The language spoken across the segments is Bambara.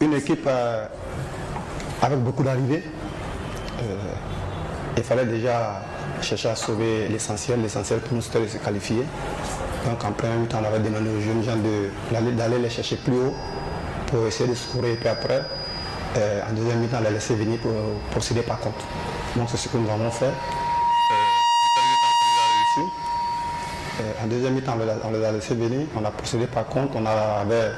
Une équipe avec beaucoup d'arrivées. Il fallait déjà chercher à sauver l'essentiel. L'essentiel pour nous, c'était de se qualifier. Donc en première mi-temps, on avait demandé aux jeunes gens d'aller les chercher plus haut pour essayer de scorer. Et puis après, en deuxième mi-temps, les laisser venir pour procéder par contre. Donc c'est ce que nous avons fait. En deuxième mi-temps, on les a laissés venir. On a procédé par contre. On avait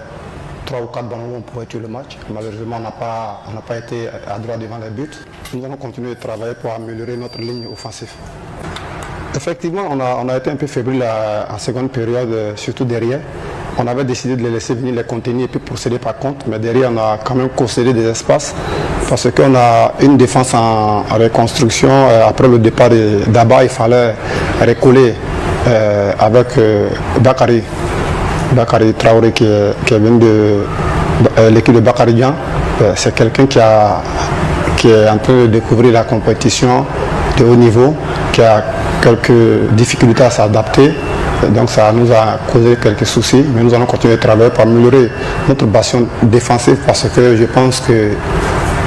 trois ou quatre ballons où on pouvait tuer le match. Malheureusement, on n'a pas été adroit devant les buts. Nous allons continuer de travailler pour améliorer notre ligne offensive. Effectivement, on a été un peu fébrile en seconde période, surtout derrière. On avait décidé de les laisser venir les contenir et puis procéder par contre. Mais derrière, on a quand même concédé des espaces parce qu'on a une défense en reconstruction. Après le départ d'Abba, il fallait recoller avec Bakary, Bakary Traoré qui est venu de l'équipe de Bakary Dian. C'est quelqu'un qui est en train de découvrir la compétition de haut niveau, qui a quelques difficultés à s'adapter. Donc ça nous a causé quelques soucis, mais nous allons continuer de travailler pour améliorer notre bastion défensif parce que je pense que,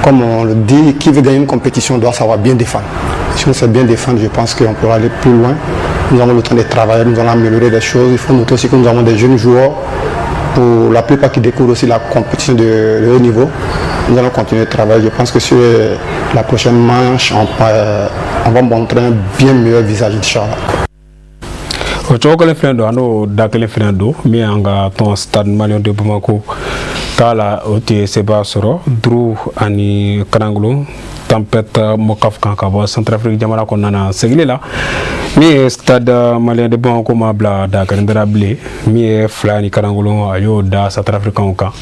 comme on le dit, qui veut gagner une compétition doit savoir bien défendre. Si on sait bien défendre, je pense qu'on pourra aller plus loin. Nous avons le temps de travailler, nous allons améliorer des choses. Il faut noter aussi que nous avons des jeunes joueurs, pour la plupart qui découvrent aussi la compétition de haut niveau. Nous allons continuer de travailler. Je pense que sur la prochaine manche, on va montrer un bien meilleur visage, Inch'Allah. O cogo kelen fɛnɛ don, an n'o da kelen fɛnɛ don min y'an ka tɔn Stade Malien de Bamako k'a la, o tun ye seba sɔrɔ 5 ani kanangolo Tempête Mokaf kan ka bɔ Centrafrique jamana kɔnɔna na. Segili la, min ye Stade Malien de Bamako ma bila dakɛrɛn dara bilen, min ye 2 ani kanangolo, a y'o da Centrafricain kan.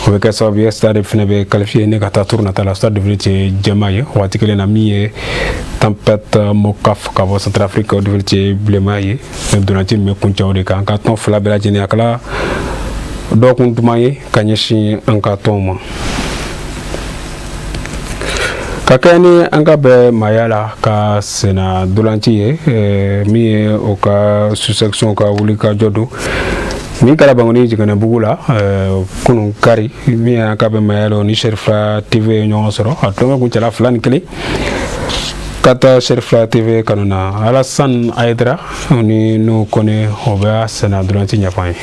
O bɛ kɛ sababu ye Stade fɛnɛ bɛ qualifié ne ka taa tour nata la. Stade de tɛ jɛma ye waati kelen na, min ye Tempête Mokaf ka bɔ Centrafrique, o de tɛ bilenman ye. Dolanci min bɛ kuncɛ o de kan, an ka tɔn fila bɛɛ lajɛlen a kɛla dɔgɔkun duman ye ka ɲɛsin an ka tɔnw ma. Ka kɛ ni an ka bɛn maaya la ka senna dolanci ye, min ye o ka sous-section ka wuli ka jɔ don min kɛra Bankoni Jigɛnɛbugu la kunun kari, min ye an ka bɛn maaya la, o ni Serifila TV ye ɲɔgɔn sɔrɔ. A tulonkɛ kuncɛla 2-1 ka taa Serifila TV kanu na. Alassane Ayidara ni n'o kɔni, o bɛ senna dolanci ɲɛfɔ an ye.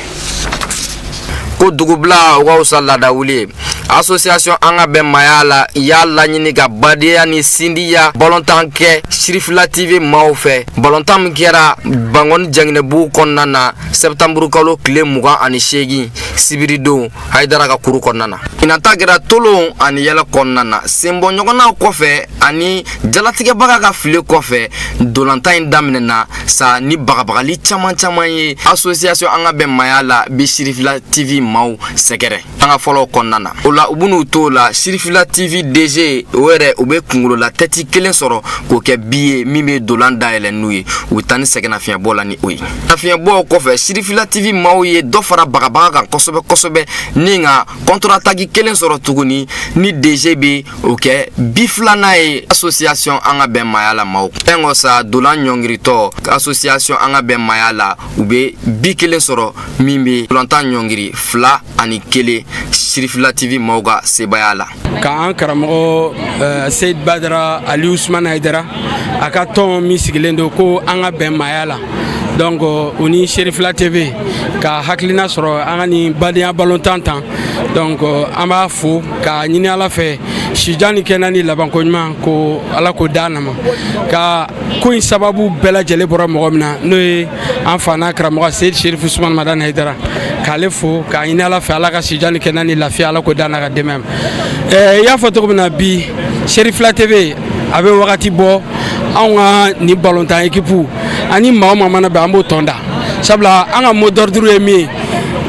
Ko dugubila o ka wusa laada wuli ye. Association An Ka Bɛn Maaya La y'a laɲini ka badenya ni sindiya balontan kɛ Sirifila TV maaw fɛ. Balontan min kɛra Bangɔni Janginɛbugu kɔnɔna na sɛptanburu kalo tile 28, sibiridon, Hayidara ka kuru kɔnɔna na. Ɲinanta kɛra tolon ani yɛlɛ kɔnɔna na, senbɔ ɲɔgɔnnaw kɔfɛ ani jalatigɛbaga ka file kɔfɛ. Dolantan in daminɛna sa ni bagabagali caman caman ye. Association An Ka Bɛn Maaya La bi Sirifila TV maaw sɛgɛrɛ an ka fɔlɔw kɔnɔna na. O la, u bɛn'u t'o la, Sirifila TV DG o yɛrɛ, u bɛ kunkolola tɛti kelen sɔrɔ k'o kɛ bi ye min bɛ dolan dayɛlɛ n'u ye. U bɛ taa ni sɛgɛnnafiɲɛbɔ la ni o ye. Fiɲɛbɔ kɔfɛ, Sirifila TV maaw ye dɔ fara bagabaga kan kosɛbɛ kosɛbɛ ni ka contre-attaque kelen sɔrɔ tuguni ni DG bɛ o kɛ bi filanan ye association An Ka Bɛn Maaya La maaw. Fɛn kɔ sa, dolan ɲɔngiritɔ, association An Ka Bɛn Maaya La, u bɛ bi kelen sɔrɔ min bɛ dolantan ɲɔngiri 2-1 Sirifila TV maaw ka sebaaya la. K'an karamɔgɔ Seyid Badara Ali Usman Hayidara, a ka tɔn min sigilen don ko An Ka Bɛn Maaya La, donc u ni Serifila TV ka hakilina sɔrɔ an ka nin badenya balontan tan. Donc an b'a fo k'a ɲini Ala fɛ, sijan ni kɛnɛ ni labanko ɲuman ko Ala k'o d'a na ma. Ka ko in sababu bɛɛ lajɛlen bɔra mɔgɔ min na, n'o ye an fa n'a karamɔgɔ Seyid Serifu Usman Madani Hayidara, k'ale fo k'a ɲini Ala fɛ, Ala ka sijan ni kɛnɛ ni lafiya, Ala k'o d'a n'a ka denbaya ma. I y'a fɔ cogo min na, bi Serifila TV a bɛ wagati bɔ, anw ka nin balontan équipe ani maa o maa mana bɛn, an b'o tɔn da, sabula an ka mot d'ordre ye min ye,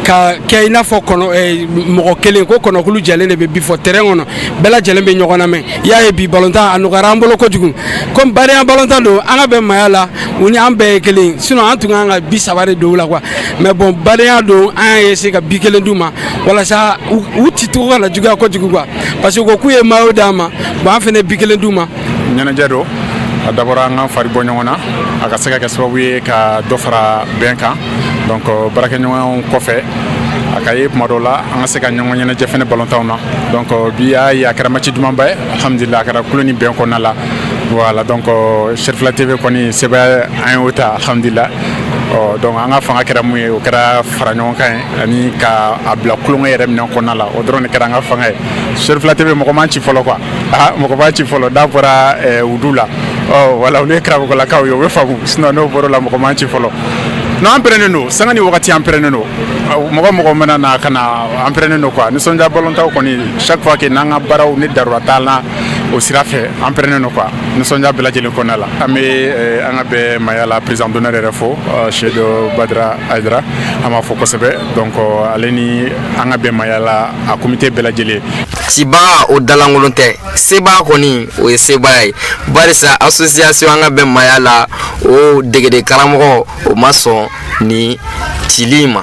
ka kɛ i n'a fɔ kɔnɔ mɔgɔ kelen ko kɔnɔkulu jɛlen de bɛ bi fɔ terrain kɔnɔ, bɛɛ lajɛlen bɛ ɲɔgɔn lamɛn. I y'a ye bi balontan a nɔgɔyara an bolo kojugu, komi badenya balontan don. An ka bɛn maaya la, u ni an bɛɛ ye kelen, sinon an tun kan ka 30 de don u la quoi. Mais bon, badenya don, an y'a essayer ka bi kelen d'u ma walasa u ci cogo kana juguya kojugu quoi, parce que u ko k'u ye maillot d'an ma. Bon, an fana bi kelen d'u ma. Ɲɛnajɛ don, a dabɔra an ka fari bɔ ɲɔgɔn na, a ka se ka kɛ sababu ye ka dɔ fara bɛn kan. Donc baarakɛɲɔgɔnyaw kɔfɛ. A ka ye tuma dɔw la, an ka se ka ɲɔgɔn ɲɛnajɛ fɛnɛ balontanw na. Donc bi y'a ye, a kɛra match dumanba ye, alhamdulillah, a kɛra kulo ni bɛn kɔnɔna la. Voilà, donc Cherifila TV kɔni sɛbɛn an y'o ta, alhamdulillah. Ɔ donc an ka fanga kɛra mun ye? O kɛra fara ɲɔgɔn kan ye ani ka a bila kulonkɛ yɛrɛ minɛn kɔnɔna la. O dɔrɔn de kɛra an ka fanga ye. Cherifila TV, mɔgɔ man ci fɔlɔ quoi. Ah, mɔgɔ b'a ci fɔlɔ n'a bɔra wudu la. Ɔ wala, olu ye karamɔgɔlakaw ye, o bɛ faamu. Sinon n'o bɔra la, mɔgɔ man ci fɔlɔ. Non, an pɛrɛnnen don, sanga ni wagati an pɛrɛnnen don. Mɔgɔ mɔgɔ mana na ka na, an pɛrɛnnen don quoi. Nisɔndiya balontaw kɔni, chaque fois que n'an ka baaraw ni darura t'an la, o sira fɛ, an pɛrɛnnen don quoi, nisɔndiya bɛɛ lajɛlen kɔnɔna la. An bɛ an ka bɛɛ maya la président d'honneur yɛrɛ fo, Seydou Badara Ayidara, an b'a fɔ kosɛbɛ. Donc ale ni an ka bɛn maya la, a comité bɛɛ lajɛlen. Cibaga o dalankolon tɛ, sebaa kɔni o ye sebaaya ye, barisa association an ka bɛn maya la, o degede karamɔgɔ o ma sɔn ni cili in ma.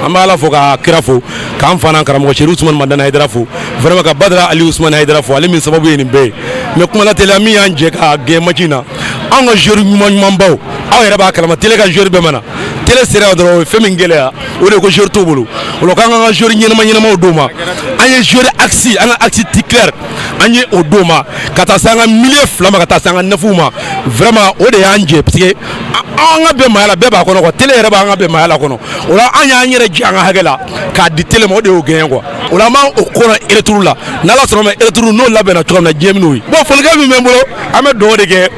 An bɛ Ala fo ka kira fo, k'an fana karamɔgɔ Seydou Usumani Madani Hayidara fo vraiment, ka Badara Ali Usumani Hayidara fo, ale min sababu ye nin bɛɛ ye. Mais kuma la teliya, min y'an jɛ ka gɛn match in na, anw ka joueur ɲuman ɲumanbaw, aw yɛrɛ b'a kalama, télé ka joueur bɛɛ mana télé sera yan dɔrɔn, o ye fɛn min gɛlɛya, o de ye ko joueur t'u bolo. O la k'an k'an ka joueur ɲɛnama ɲɛnamaw d'o ma. An ye joueur axe, an ka axe titulaire, an ye o d'o ma, ka taa se an ka milieu fila ma, ka taa se an ka neuf ma. Vraiment, o de y'an jɛ, parce que an ka bɛn maaya la, bɛɛ b'a kɔnɔ quoi. Télé yɛrɛ b'an ka bɛn maaya la kɔnɔ. O la an y'an yɛrɛ jɛ an ka hakɛ la k'a di télé ma, o de y'o gagné quoi. O la an b'an o kɔnɔ retour la, n'Ala sɔnna ma, retour n'o labɛnna cogo min na, diɲɛ bɛ n'o ye. Bon, folikan min bɛ n bolo, an bɛ dugawu de kɛ.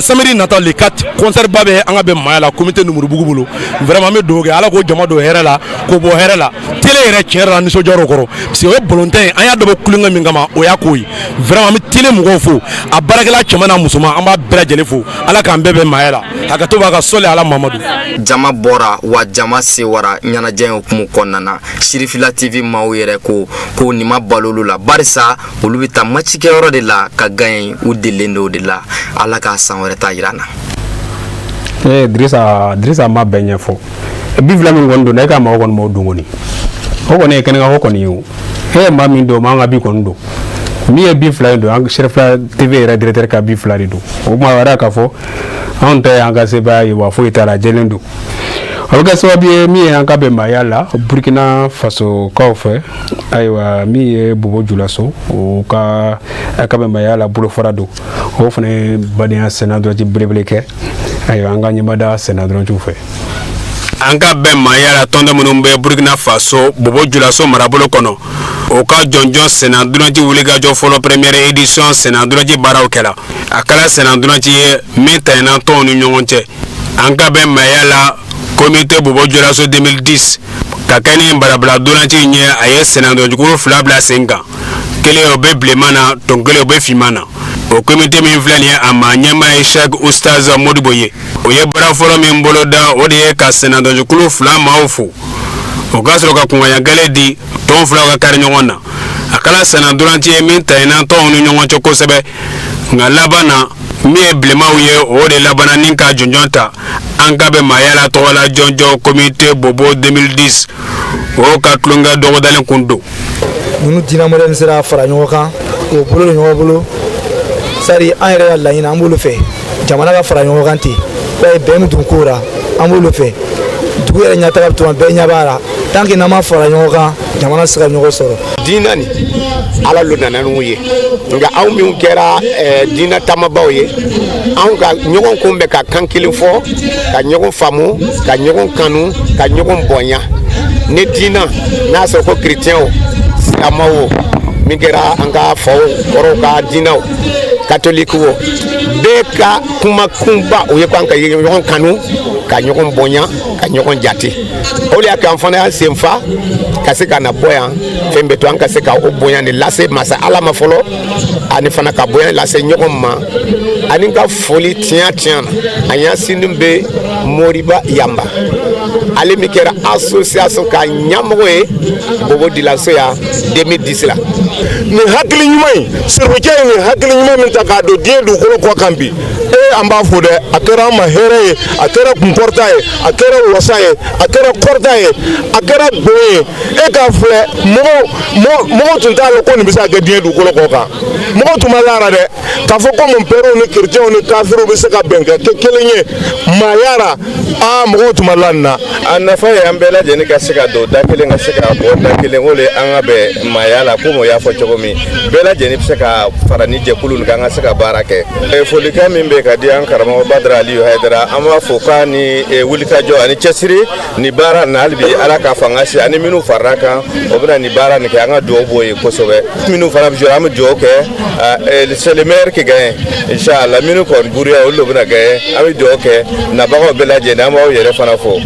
Samedi nata, le 4, concert ba bɛ an ka bɛn maaya la comité Numurubugu bolo. Vraiment, an bɛ dugawu kɛ, Ala k'o jama don hɛrɛ la, k'o bɔ hɛrɛ la. Télé yɛrɛ, tiɲɛ yɛrɛ la, nisɔndiyara o kɔrɔ, parce que o ye balontan ye, an y'a dabɔ kulonkɛ min kama, o y'a k'o ye. Vraiment, an bɛ télé mɔgɔw fo, a baarakɛla cɛman n'a musoman, an b'a bɛɛ lajɛlen fo. Ala k'an bɛɛ bɛn maaya la, hakɛto b'a ka sɔli Ala Mamadu. Jama bɔra wa, jama sewara ɲɛnajɛ in hukumu kɔnɔna na. Sirifila TV maaw yɛrɛ ko ko nin ma balo olu la, barisa olu bɛ taa match kɛyɔrɔ de la ka gagner, u delilen don o de la. Ala k'a san wɛrɛ ta yira an na. Ee Dirisa, Dirisa ma bɛɛ ɲɛfɔ. Bi fila min kɔni don, e ka maaw kɔni m'o don kɔni, o kɔni ye kɛnɛkanko kɔni ye. O e ye maa min don, o m'an ka bi kɔni don. Min ye bi fila in don, an Sirifila TV yɛrɛ directeur ka bi fila de don. O kuma wɛrɛ k'a fɔ anw ta y'an ka sebaaya ye wa, foyi t'a la, jɛlen don. O bɛ kɛ sababu ye min ye an ka bɛnbaya la Burkina Fasokaw fɛ. Ayiwa, min ye Bobo Julaso, o ka a ka bɛnbaya la bolofara don, o fana ye badenya senna dɔrɔn belebele kɛ. Ayiwa, an ka ɲɛmada senna dɔrɔn fɛ. An ka bɛn maaya la tɔnden minnu bɛ Burkina Faso Bobo Julaso marabolo kɔnɔ, o ka jɔnjɔn senna dɔrɔnci wulikajɔ fɔlɔ, première édition senna dɔrɔnci baaraw kɛla. A kɛra senna dɔrɔnci ye min tɛmɛna tɔnw ni ɲɔgɔn cɛ. An ka bɛn maaya la comité Bobo Julaso 2010 ka kɛ ni barabila dɔrɔnci in ye, a ye senna dɔrɔncikuru fila bila sen kan, kelen o bɛ bilenman na, tɔn kelen o bɛ finman na. O comité min filɛ nin ye, a maa ɲɛmaa ye Cheikh Ustaz Modibo ye. O ye baara fɔlɔ min boloda, o de ye ka sennadɔncikulu fila maaw fo, o ka sɔrɔ ka kunkanɲagɛlɛ di tɔn filaw ka kari ɲɔgɔn na. A kɛra sennadɔnci ye min tɛmɛna tɔnw ni ɲɔgɔn cɛ kosɛbɛ, nka laban na, min ye bilenmaw ye, o de labanna ni ka jɔnjɔn ta. An ka bɛ maaya la tɔgɔ la jɔnjɔn comité Bobo 2010, o ka tulonkɛ dɔgɔdalen kun don. Ninnu diinɛ modèle sera fara ɲɔgɔn kan k'o bolo don ɲɔgɔn bolo, sari an yɛrɛ ka laɲini, an b'olu fɛ jamana ka fara ɲɔgɔn kan ten. I b'a ye, bɛn min dun ko la, an b'olu fɛ dugu yɛrɛ ɲɛtaga bɛ tuma bɛɛ ɲɛ b'a la. Tant que n'an ma fara ɲɔgɔn kan, jamana tɛ se ka ɲɔgɔn sɔrɔ. Diinɛ nin, Ala lo nana n'u ye, nka anw minnu kɛra diinɛ taamabaw ye, anw ka ɲɔgɔn kunbɛn, ka kan kelen fɔ, ka ɲɔgɔn faamu, ka ɲɔgɔn kanu, ka ɲɔgɔn bonya. Ni diinɛ n'a sɔrɔ ko chrétien o, silamɛw o, min kɛra an ka faw kɔrɔw ka diinɛw, catholique o, bɛɛ ka kuma kunba o ye ko an ka ɲɔgɔn kanu, ka ɲɔgɔn bonya, ka ɲɔgɔn jate. O de y'a kɛ an fana y'an sen fa ka se ka na bɔ yan fɛn bɛ to an ka se ka o bonya de lase masa Ala ma fɔlɔ, ani fana ka bonya lase ɲɔgɔn ma. Ani ka foli tiɲɛ tiɲɛ na, a ɲɛsinnen bɛ Moriba Yanba, ale min kɛra association ka ɲɛmɔgɔ ye Bobo Dilanso yan 2010 la. Nin hakili ɲuman in, sirifukɛ ye nin hakili ɲuman min ta k'a don diɲɛ dugukolo kɔ kan bi, ee, an b'a fo dɛ. A kɛra an ma hɛrɛ ye, a kɛra kunkɔrɔta ye, a kɛra wasa ye, a kɛra kɔrɔta ye, a kɛra bon ye. E k'a filɛ, mɔgɔw mɔgɔw tun t'a lɔn ko nin bɛ se ka kɛ diɲɛ dugukolo kɔ kan. Mɔgɔw tun ma lara dɛ k'a fɔ ko mon pèrew ni chrétienw ni kafiriw bɛ se ka bɛn ka kɛ kelen ye. Maaya ra, aa, mɔgɔw tun ma la nin na. A nafa ye an bɛɛ lajɛlen ka se ka don da kelen, ka se ka bɔ da kelen. O le an ka bɛn maaya la. Komi o y'a fɔ cogo min, bɛɛ lajɛlen bɛ se ka fara ni jɛkulu nin kan ka se ka baara kɛ. Folikan min bɛ ka di an karamɔgɔ Badara Aliyu Hayidara, an b'a fɔ k'a ni wulikajɔ ani cɛsiri ni baara na. Hali bi, Ala ka fanga se ani minnu farala kan, o bɛna nin baara nin kɛ. An ka dugawu b'o ye kosɛbɛ. Minnu fana bɛ jouer, an bɛ dugawu kɛ, c'est le meilleur qui gagne, inchallah. Minnu kɔni buriya, olu de bɛna gagner. An bɛ dugawu kɛ nabagaw bɛɛ lajɛlen. An b'aw yɛrɛ fana fo.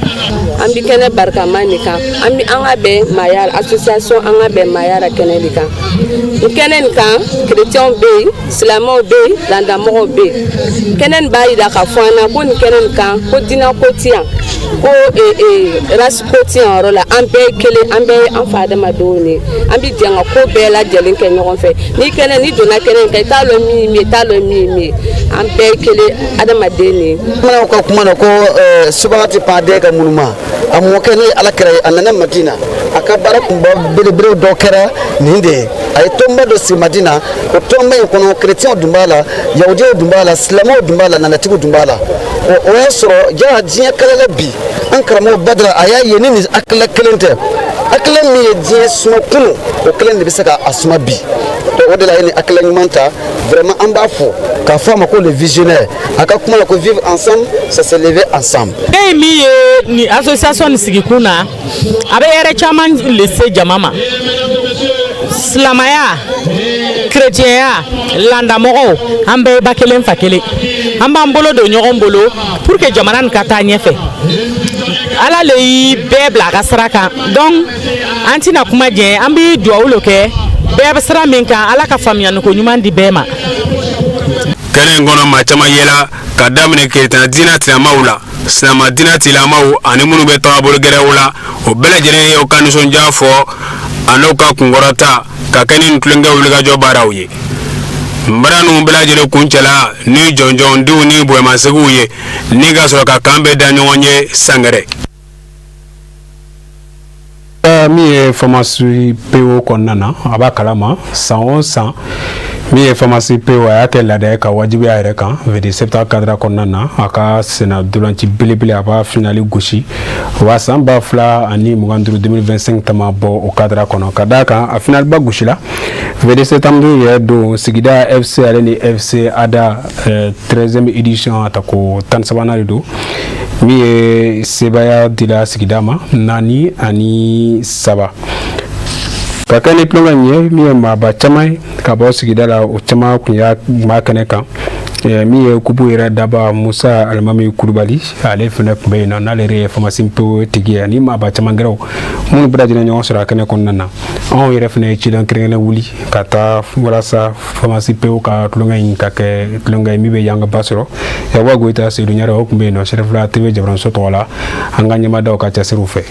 An bi kɛnɛ barikama nin kan, an bi an ka bɛn maaya association, an ka bɛn maaya la kɛnɛ de kan. Nin kɛnɛ nin kan, kerecɛnw bɛ yen, silamɛw bɛ yen, landamɔgɔw bɛ yen. Kɛnɛ nin b'a yira k'a fɔ an na ko nin kɛnɛ nin kan, ko diinɛ ko ti yan, ko race ko ti yan. Yɔrɔ la, an bɛɛ ye kelen, an bɛɛ ye an fa adamadenw de ye. An bi jɛ ka ko bɛɛ lajɛlen kɛ ɲɔgɔn fɛ. Ni kɛnɛ ni donna kɛnɛ nin kan, i t'a lɔn min ye min ye, i t'a lɔn min ye min ye. An bɛɛ ye kelen adamaden de ye. Bamananw ka kuma na ko subaga tɛ pan den ka munuma. A mɔkɛ n'o ye Ala kɛra ye, a nana Madina, a ka baara kunba belebele dɔ kɛra nin de ye. A ye tɔnba dɔ sigi Madina. O tɔnba in kɔnɔ, kerecɛnw dun b'a la, yahudiyaw dun b'a la, silamɛw dun b'a la, nanatigiw dun b'a la. O y'a sɔrɔ ja diɲɛ kalala. Bi an karamɔgɔ Badara, a y'a ye ni nin hakilila kelen tɛ, hakilila min ye diɲɛ suma kunu, o kelen de bɛ se ka a suma bi. O de la a ye nin hakilila ɲuman ta. Vraiment, an b'a fɔ k'a fɔ a ma ko le visionnaire. A ka kuma la ko vivre ensemble, c'est se lever ensemble. Ne ye min ye nin association nin sigikun na, a bɛ hɛrɛ caman le se jama ma. Silamɛya, kerecɛnya, landamɔgɔw, an bɛɛ ye ba kelen fa kelen. An b'an bolo don ɲɔgɔn bolo pour que jamana nin ka taa ɲɛfɛ. Ala le y'i bɛɛ bila a ka sira kan. Donc an tɛna kuma jɛ, an bɛ duwawu le kɛ bɛɛ bɛ sira min kan. Ala ka faamuyaliko ɲuman di bɛɛ ma. Kɛnɛ in kɔnɔ, maa caman yela ka daminɛ kerecɛn diinɛ tilamaw la, silama diinɛ tilamaw ani minnu bɛ tagabolo gɛrɛw la. O bɛɛ lajɛlen y'o ka nisɔndiya fɔ a n'o ka kunkɔrɔta ka kɛ ni tulonkɛ wulikajɔ baaraw ye. Baara ninnu bɛɛ lajɛlen kuncɛla ni jɔnjɔndiw ni bonyamasegin ye, ni ka sɔrɔ ka kan bɛɛ da ɲɔgɔn ye sangɛrɛ. Min ye FAMAS PO kɔnɔna na, a b'a kalama san o san, min ye FAMAS PO, a y'a kɛ laada ye ka wajibiya yɛrɛ kan 22 septembre cadre kɔnɔna na, a ka senna dolanci belebele, a b'a finali gosi wa san 2025, 2025 tama bɔ o cadre kɔnɔ. Ka d'a kan, a finaliba gosila 22 septembre yɛrɛ don, Sigida FC ale ni FC Ada, 13e édition, a ta ko 13nan de don. Min ye sebaaya dila sigida ma 4-3, ka kɛ ni tulonkɛ in ye. Min ye maaba caman ye ka bɔ sigida la, o caman tun y'a maa kɛnɛ kan. Min ye coupe yɛrɛ daba, Musa Alimami Kulubali, ale fana tun bɛ yen nɔ, n'ale yɛrɛ ye FAMAS PO tigi ye, ani maaba caman gɛrɛw minnu bɛɛ lajɛlen ɲɔgɔn sɔrɔ a kɛnɛ kɔnɔna na. Anw yɛrɛ fana ye ciden kɛrɛnkɛrɛn wuli ka taa walasa FAMAS PO ka tulonkɛ in ka kɛ tulonkɛ ye min bɛ yangaba sɔrɔ. Yakuba Goyita, Seydou Ɲare, o tun bɛ yen nɔ Sɛrɛfila TV jabaranso tɔgɔ la, an ka ɲɛmadaw ka cɛsiriw fɛ.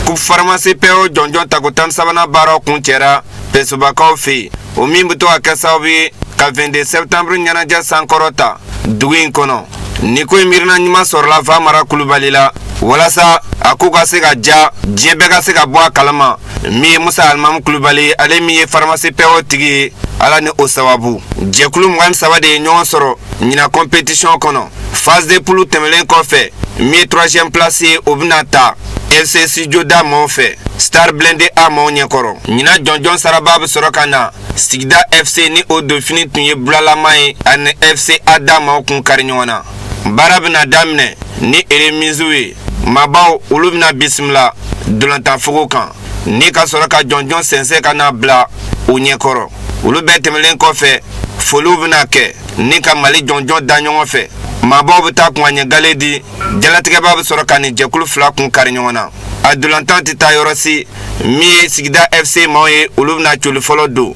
Coupe FAMAS PO jɔnjɔn tako 13nan baaraw kun cɛra Pesobakaw fɛ yen, o min bɛ to ka kɛ sababu ye ka 22 septembre ɲɛnajɛ sankɔrɔ ta dugu in kɔnɔ. Nin ko in miirina ɲuman sɔrɔla Famara Kulubali la walasa a ko ka se ka ja, diɲɛ bɛɛ ka se ka bɔ a kalama. Min ye Musa Alimamu Kulubali, ale min ye FAMAS PO tigi ye, Ala ni o sababu, jɛkulu 23 de ye ɲɔgɔn sɔrɔ ɲinan compétition kɔnɔ. Phase de poule tɛmɛlen kɔfɛ, min ye troisième place ye, o bɛna ta FC Studio da maaw fɛ, Star Blindé A maaw ɲɛkɔrɔ. Ɲinan jɔnjɔn saraba bɛ sɔrɔ ka na Sigida FC, ni o donfini tun ye bulalama ye, ani FC Ada maaw kun kari ɲɔgɔn na. Baara bɛna daminɛ ni remise ye. Maabaw, olu bɛna bisimila dolantanfogo kan ni ka sɔrɔ ka jɔnjɔn sɛnsɛn ka na bila u ɲɛkɔrɔ. Olu bɛɛ tɛmɛlen kɔfɛ, foliw bɛna kɛ ni ka Mali jɔnjɔn da ɲɔgɔn fɛ. Maabaw bɛ taa kunkaɲɛ gale di. Jalatigɛba bɛ sɔrɔ ka nin jɛkulu fila kun kari ɲɔgɔn na. A dolantan tɛ taa yɔrɔ si. Min ye Sigida FC maaw ye, olu bɛna coli fɔlɔ don.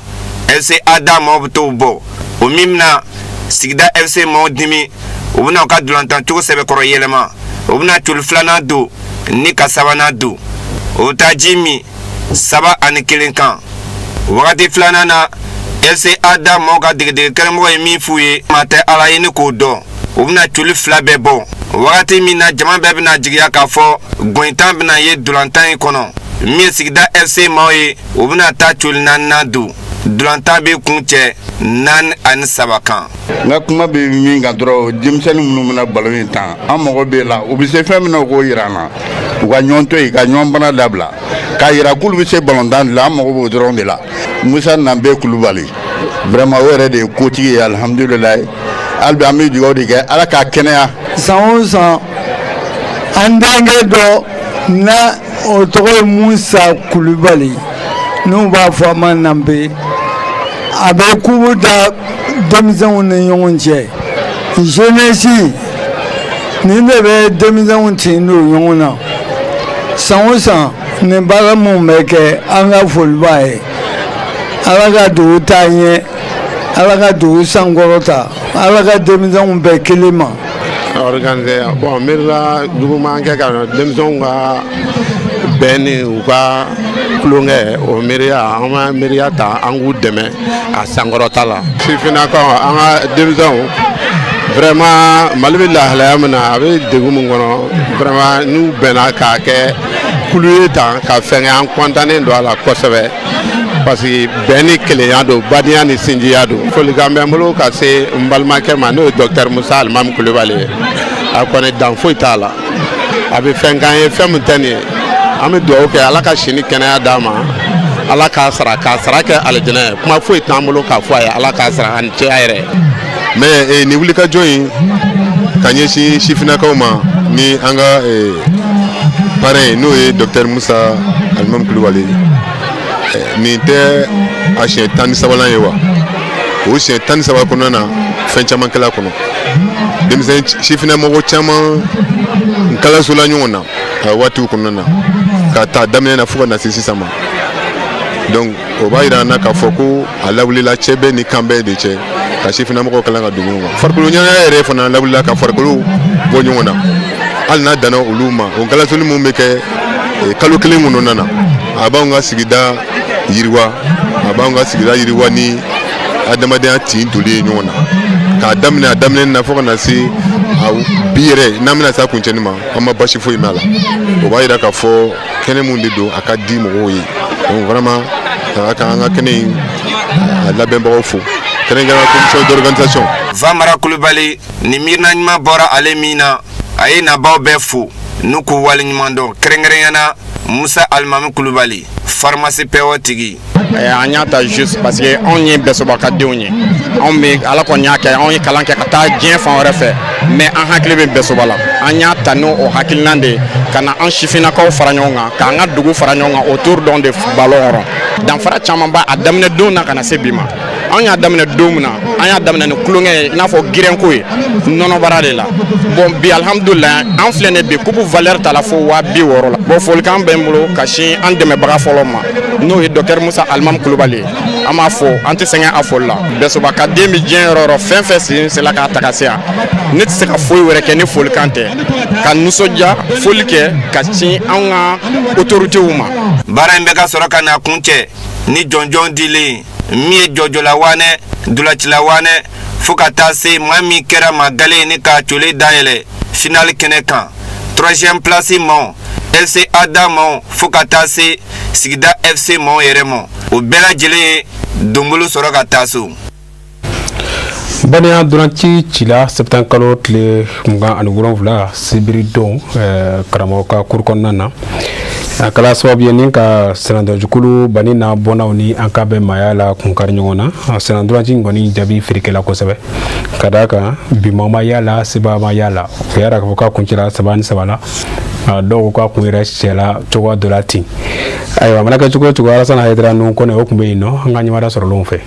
FC Ada maaw bɛ t'o bɔ, o min bɛna Sigida FC maaw dimi. U bɛna u ka dolantan cogo sɛbɛkɔrɔ yɛlɛma. U bɛna coli filanan don ni ka sabanan don. O bɛ taa ji min 3-1 kan. Wagati filanan na, FC Ada maaw ka degedege karamɔgɔ ye min f'u ye, maa tɛ Ala ye ni k'o dɔn, u bɛna coli fila bɛɛ bɔ. Wagati min na jama bɛɛ bɛna jigiya k'a fɔ gɔnyitan bɛna ye dolantan in kɔnɔ, min ye Sigida FC maaw ye, u bɛna taa coli naaninan don. Ntolatan bɛ kuncɛ 4-3 kan. N ka kuma bɛ min kan dɔrɔn, denmisɛnnin minnu bɛna ballon in tan, an mago bɛ la, u bɛ se fɛn min na, u k'o yira an na. U ka ɲɔgɔn to yen, ka ɲɔgɔn bana dabila, k'a yira k'olu bɛ se ballon tan de la. An mago b'o dɔrɔn de la. Musa Nanbe Kulubali, vraiment, o yɛrɛ de ye kotigi ye. Alihamudulilayi, hali bi an bɛ dugawu de kɛ, Ala k'a kɛnɛya. San o san, an denkɛ dɔ na, o tɔgɔ ye Musa Kulubali, n'u b'a fɔ a ma Nanbe, a bɛ kubu da denmisɛnw ni ɲɔgɔn cɛ. Jeunesse nin de bɛ denmisɛnw tin don ɲɔgɔn na. San o san, nin baara mun bɛ kɛ, an ka foli b'a ye. Ala ka dugu taa ɲɛ, Ala ka dugu sankɔrɔta, Ala ka denmisɛnw bɛɛ kelen ma. Organisé bon, miirila juguman kɛ ka denmisɛnw ka bɛn ni u ka tulonkɛ, o miiriya, an ka miiriya ta, an k'u dɛmɛ a sankɔrɔta la. Sifinnakaw, an ka denmisɛnw, vraiment, Mali bɛ lahalaya min na, a bɛ degun min kɔnɔ, vraiment, n'u bɛnna k'a kɛ kulu ye tan ka fɛn kɛ, an kɔntannen don a la kosɛbɛ, parce que bɛn ni kelenya don, badenya ni sinjiya don. Folikan bɛ n bolo ka se n balimakɛ ma, n'o ye docteur Musa Alimami Kulubali ye. A kɔni, dan foyi t'a la, a bɛ fɛn k'an ye, fɛn min tɛ nin ye. An bɛ dugawu kɛ, Ala ka si ni kɛnɛya d'a ma, Ala k'a sara, k'a sara kɛ alijinɛ ye. Kuma foyi t'an bolo k'a fɔ a ye, Ala k'a sara ani cɛya yɛrɛ. Mais nin wulikajɔ in ka ɲɛsin sifinnakaw ma ni an ka parrain, n'o ye docteur Musa Alimami Kulubali, nin tɛ a siɲɛ 13nan ye wa? O siɲɛ 13 kɔnɔna na, fɛn caman kɛla kɔnɔ. Denmisɛn sifinnamɔgɔ caman kalasola ɲɔgɔn na a waatiw kɔnɔna na, ka taa daminɛ na fo ka na se sisan ma. Donc o b'a yira an na k'a fɔ ko a lawulila cɛ bɛɛ ni kan bɛɛ de cɛ ka sifinnamɔgɔw kalan ka don ɲɔgɔn kan. Farikolo ɲɛnajɛ yɛrɛ fana lawulila ka farikolo bɔ ɲɔgɔn na. Hali n'a danna olu ma, o kalasoli mun bɛ kɛ kalo kelen kɔnɔna na, a b'anw ka sigida yiriwa, a b'anw ka sigida yiriwa ni adamadenya tin doli ye ɲɔgɔn na, k'a daminɛ a daminɛ na fo ka na se a bi yɛrɛ n'an bɛna se a kuncɛni ma, an ma basi foyi mɛn a la. O b'a yira k'a fɔ kɛnɛ mun de don, a ka di mɔgɔw ye. Donc vraiment, a ka an ka kɛnɛ in a labɛnbagaw fo, kɛrɛnkɛrɛnnenya commission d'organisation. Vamara Kulubali ni miirina ɲuman bɔra ale min na, a ye nabaw bɛɛ fo n'u k'u waleɲuman dɔn, kɛrɛnkɛrɛnya na Musa Alimami Kulubali, pharmacie PO tigi. An y'a ta juste parce que anw ye Bɛsɔbakadenw ye. Anw bɛ Ala kɔni y'a kɛ, anw ye kalan kɛ ka taa diɲɛ fan wɛrɛ fɛ, mais an hakili bɛ Bɛsɔba la. An y'a ta n'o o hakilina de ye ka na an sifinnakaw fara ɲɔgɔn kan, k'an ka dugu fara ɲɔgɔn kan autour dɔn de ballon rond. Danfara caman b'a a daminɛ don na ka na se bi ma. Anw y'a daminɛ don min na, an y'a daminɛ ni tulonkɛ ye, i n'a fɔ gɛrɛnko ye nɔnɔbara de la. Bon, bi, alihamudulilayi, an filɛ nin bi, coupe valeur ta la fo 60 000 la. Bon, folikan bɛ n bolo ka sin an dɛmɛbaga fɔlɔ ma, n'o ye docteur Musa Alimami Kulubali ye. An b'a fɔ, an tɛ sɛgɛn a foli la. Bɛsoba ka den bɛ diɲɛ yɔrɔ yɔrɔ, fɛn fɛn sen sera k'a ta ka se yan, ne tɛ se ka foyi wɛrɛ kɛ ni folikan tɛ, ka nisɔndiya foli kɛ ka sin an ka autorités ma. Baara in bɛ ka sɔrɔ ka na kuncɛ ni jɔnjɔn dilen, min ye jɔjɔla wanɛ, dulacila wanɛ, fo ka taa se maa min kɛra maa gale ni ka cole dayɛlɛ finale kɛnɛ kan, troisième place maaw, FC Ada maaw, fo ka taa se sigida FC maaw yɛrɛ ma, o bɛɛ lajɛlen ye donbolo sɔrɔ ka taa so. Badenya ntolaci cila septembre kalo tile 27, sibiri don, karamɔgɔ ka kuru kɔnɔna na, a kɛra sababu ye ni ka sennantolacikulu Bani n'a bɔnnaw ni an ka bɛn maaya la kunkari ɲɔgɔn na. Sennantolaci in kɔni jaabi feerekɛla kosɛbɛ, ka d'a kan bi ma y'a la, seba ma y'a la. O y'a k'a fɔ k'a kuncɛla 3-3 la. Dɔw ko k'a kun yɛrɛ cɛla cogoya dɔ la ten. Ayiwa, a mana kɛ cogo o cogo, Alasana Hayidara ninnu kɔni, o tun bɛ yen nɔ an ka ɲɛmada sɔrɔlenw fɛ.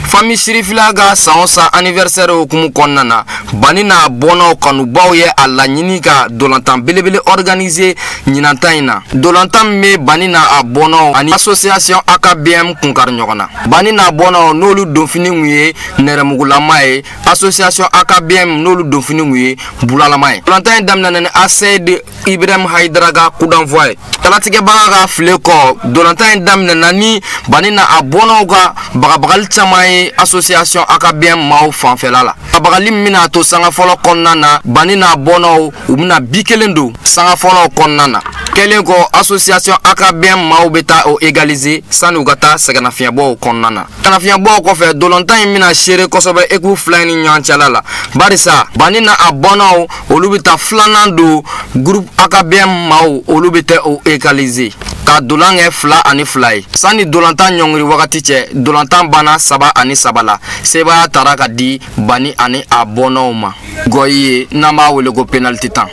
Famille Sirifila ka san o san anniversaire hukumu kɔnɔna na, Bani n'a bɔnnaw kanubaw ye a laɲini ka dolantan belebele organiser ɲinanta in na, dolantan min bɛ Bani n'a a bɔnnaw ani association AKBM kunkari ɲɔgɔn na. Bani n'a bɔnnaw, n'olu donfini kun ye nɛrɛmugulama ye, association AKBM, n'olu donfini kun ye bulalama ye. Dolantan in daminɛna ni Aseyid Ibrahim Haidara ka coup d'envoi ye. Kalatigɛbaga ka file kɔ, dolantan in daminɛna ni Bani n'a a bɔnnaw ka bagabagali caman ye association AKBM maaw fanfɛla la, bagabagali min bɛna to sanga fɔlɔ kɔnɔna na, Bani n'a bɔnnaw, u bɛna bi kelen don sanga fɔlɔ kɔnɔna na. kɛlen kɔ, association AKBM maaw bɛ taa o égaliser sani u ka taa sɛgɛnnafiɲɛbɔw kɔnɔna na. Sɛgɛnnafiɲɛbɔw kɔfɛ, dolantan in bɛna seere kosɛbɛ équipe fila in ni ɲɔgɔn cɛla la, barisa Bani na a bɔnnaw, olu bɛ taa filanan don. Groupe AKBM maaw, olu bɛ taa o égaliser ka dolan kɛ 2-2 ye. Sani dolantan ɲɔngiri wagati cɛ, dolantan banna 3-3 la. Sebaaya taara ka di Bani ani a bɔnnaw ma gɔyi ye, n'an b'a wele ko penalty tan.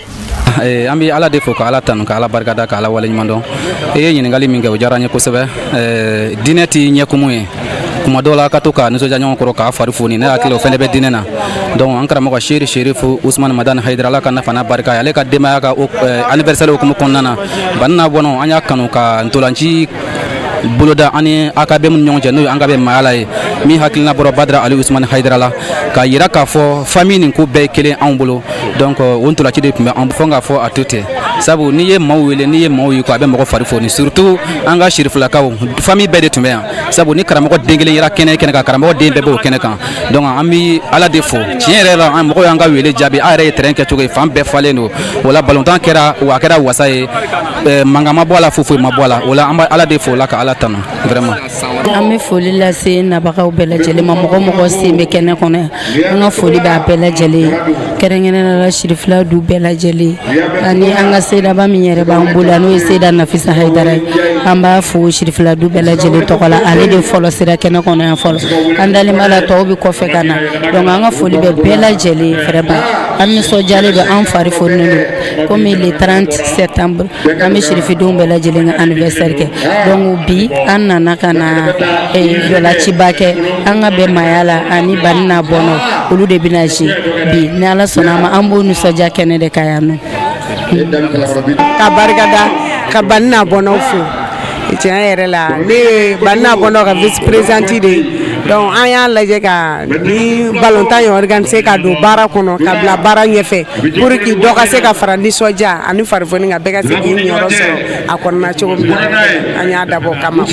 An bɛ Ala de fo, ka Ala tanu, ka Ala barikada, ka Ala waleɲuman dɔn. E ye ɲininkali min kɛ, o diyara n ye kosɛbɛ. Diinɛ t'i ɲɛkumu ye kuma dɔw la, ka to ka nisɔndiya ɲɔgɔn kɔrɔ, k'a fari foni. Ne hakili, o fɛnɛ bɛ diinɛ na. Donc an karamɔgɔ Seri Serifu Usumani Madani Hayidara, Ala ka nafa n'a barika ye, ale ka denbaya ka anniversaire hukumu kɔnɔna na, Bani n'a bɔnnaw, an y'a kanu ka ntolanci boloda an ni AKBM ni ɲɔgɔn cɛ, n'o ye an ka bɛ maaya ye, min hakilina bɔra Badara Ali Usumani Hayidara la, k'a yira k'a fɔ famille nin ko bɛɛ ye kelen anw bolo. Donc o ntolanci de tun bɛ an fɔ k'a fɔ a to ten, sabu n'i ye maaw wele, n'i ye maaw ye ko a bɛ mɔgɔ fari foni, surtout an ka sirifilakaw, famille bɛɛ de tun bɛ yan, sabu ni karamɔgɔ den kelen yera kɛnɛ kɛnɛ kan, karamɔgɔ den bɛɛ b'o kɛnɛ kan. Donc an bɛ Ala de fo. Tiɲɛ yɛrɛ la, an mɔgɔw y'an ka wele jaabi. A yɛrɛ ye terrain kɛcogo ye, fan bɛɛ falen don. O la balontan kɛra wa, a kɛra wasa ye, mankan ma bɔ a la, foyi foyi ma bɔ a la. O la an bɛ Ala de fo o la, ka Ala tanu vraiment. An bɛ foli lase nabagaw bɛɛ lajɛlen ma, mɔgɔ mɔgɔ sen bɛ kɛnɛ kɔnɔ yan. An ka foli b'a bɛɛ lajɛlen ye, kɛrɛnkɛrɛnnenya la Sirifila du bɛɛ lajɛlen, ani an ka sedaba min yɛrɛ b'an bolo yan, n'o ye Seda Nafisa Hayidara ye. An b'a fo Sirifila du bɛɛ lajɛlen tɔgɔ la. Ale de fɔlɔ sera kɛnɛ kɔnɔ yan fɔlɔ, an dalen b'a la tɔw bɛ kɔfɛ ka na. Donc an ka foli bɛ bɛɛ lajɛlen ye. Vraiment, an nisɔndiyalen don, an fari foninen don. Komi le 30 septembre, an bɛ sirifidenw bɛɛ lajɛlen ka anniversaire kɛ, donc bi an nana ka na dɔlaciba kɛ an ka bɛn maaya la ani Bani n'a bɔnnaw, olu de bɛna jouer bi. Ni Ala sɔnna a ma, an b'o nisɔndiya kɛnɛ de kan yan nɔ. Ka barikada, ka Bani n'a bɔnnaw fo. Tiɲɛ yɛrɛ la, ne ye Bani n'a bɔnnaw ka vice présidente de ye. Donc an y'a lajɛ ka ni balontan in organiser ka don baara kɔnɔ, ka bila baara ɲɛfɛ, pour que dɔ ka se ka fara nisɔndiya ani farifoni kan, bɛɛ ka se k'i niyɔrɔ sɔrɔ a kɔnɔna cogo min na. An y'a dabɔ o kama.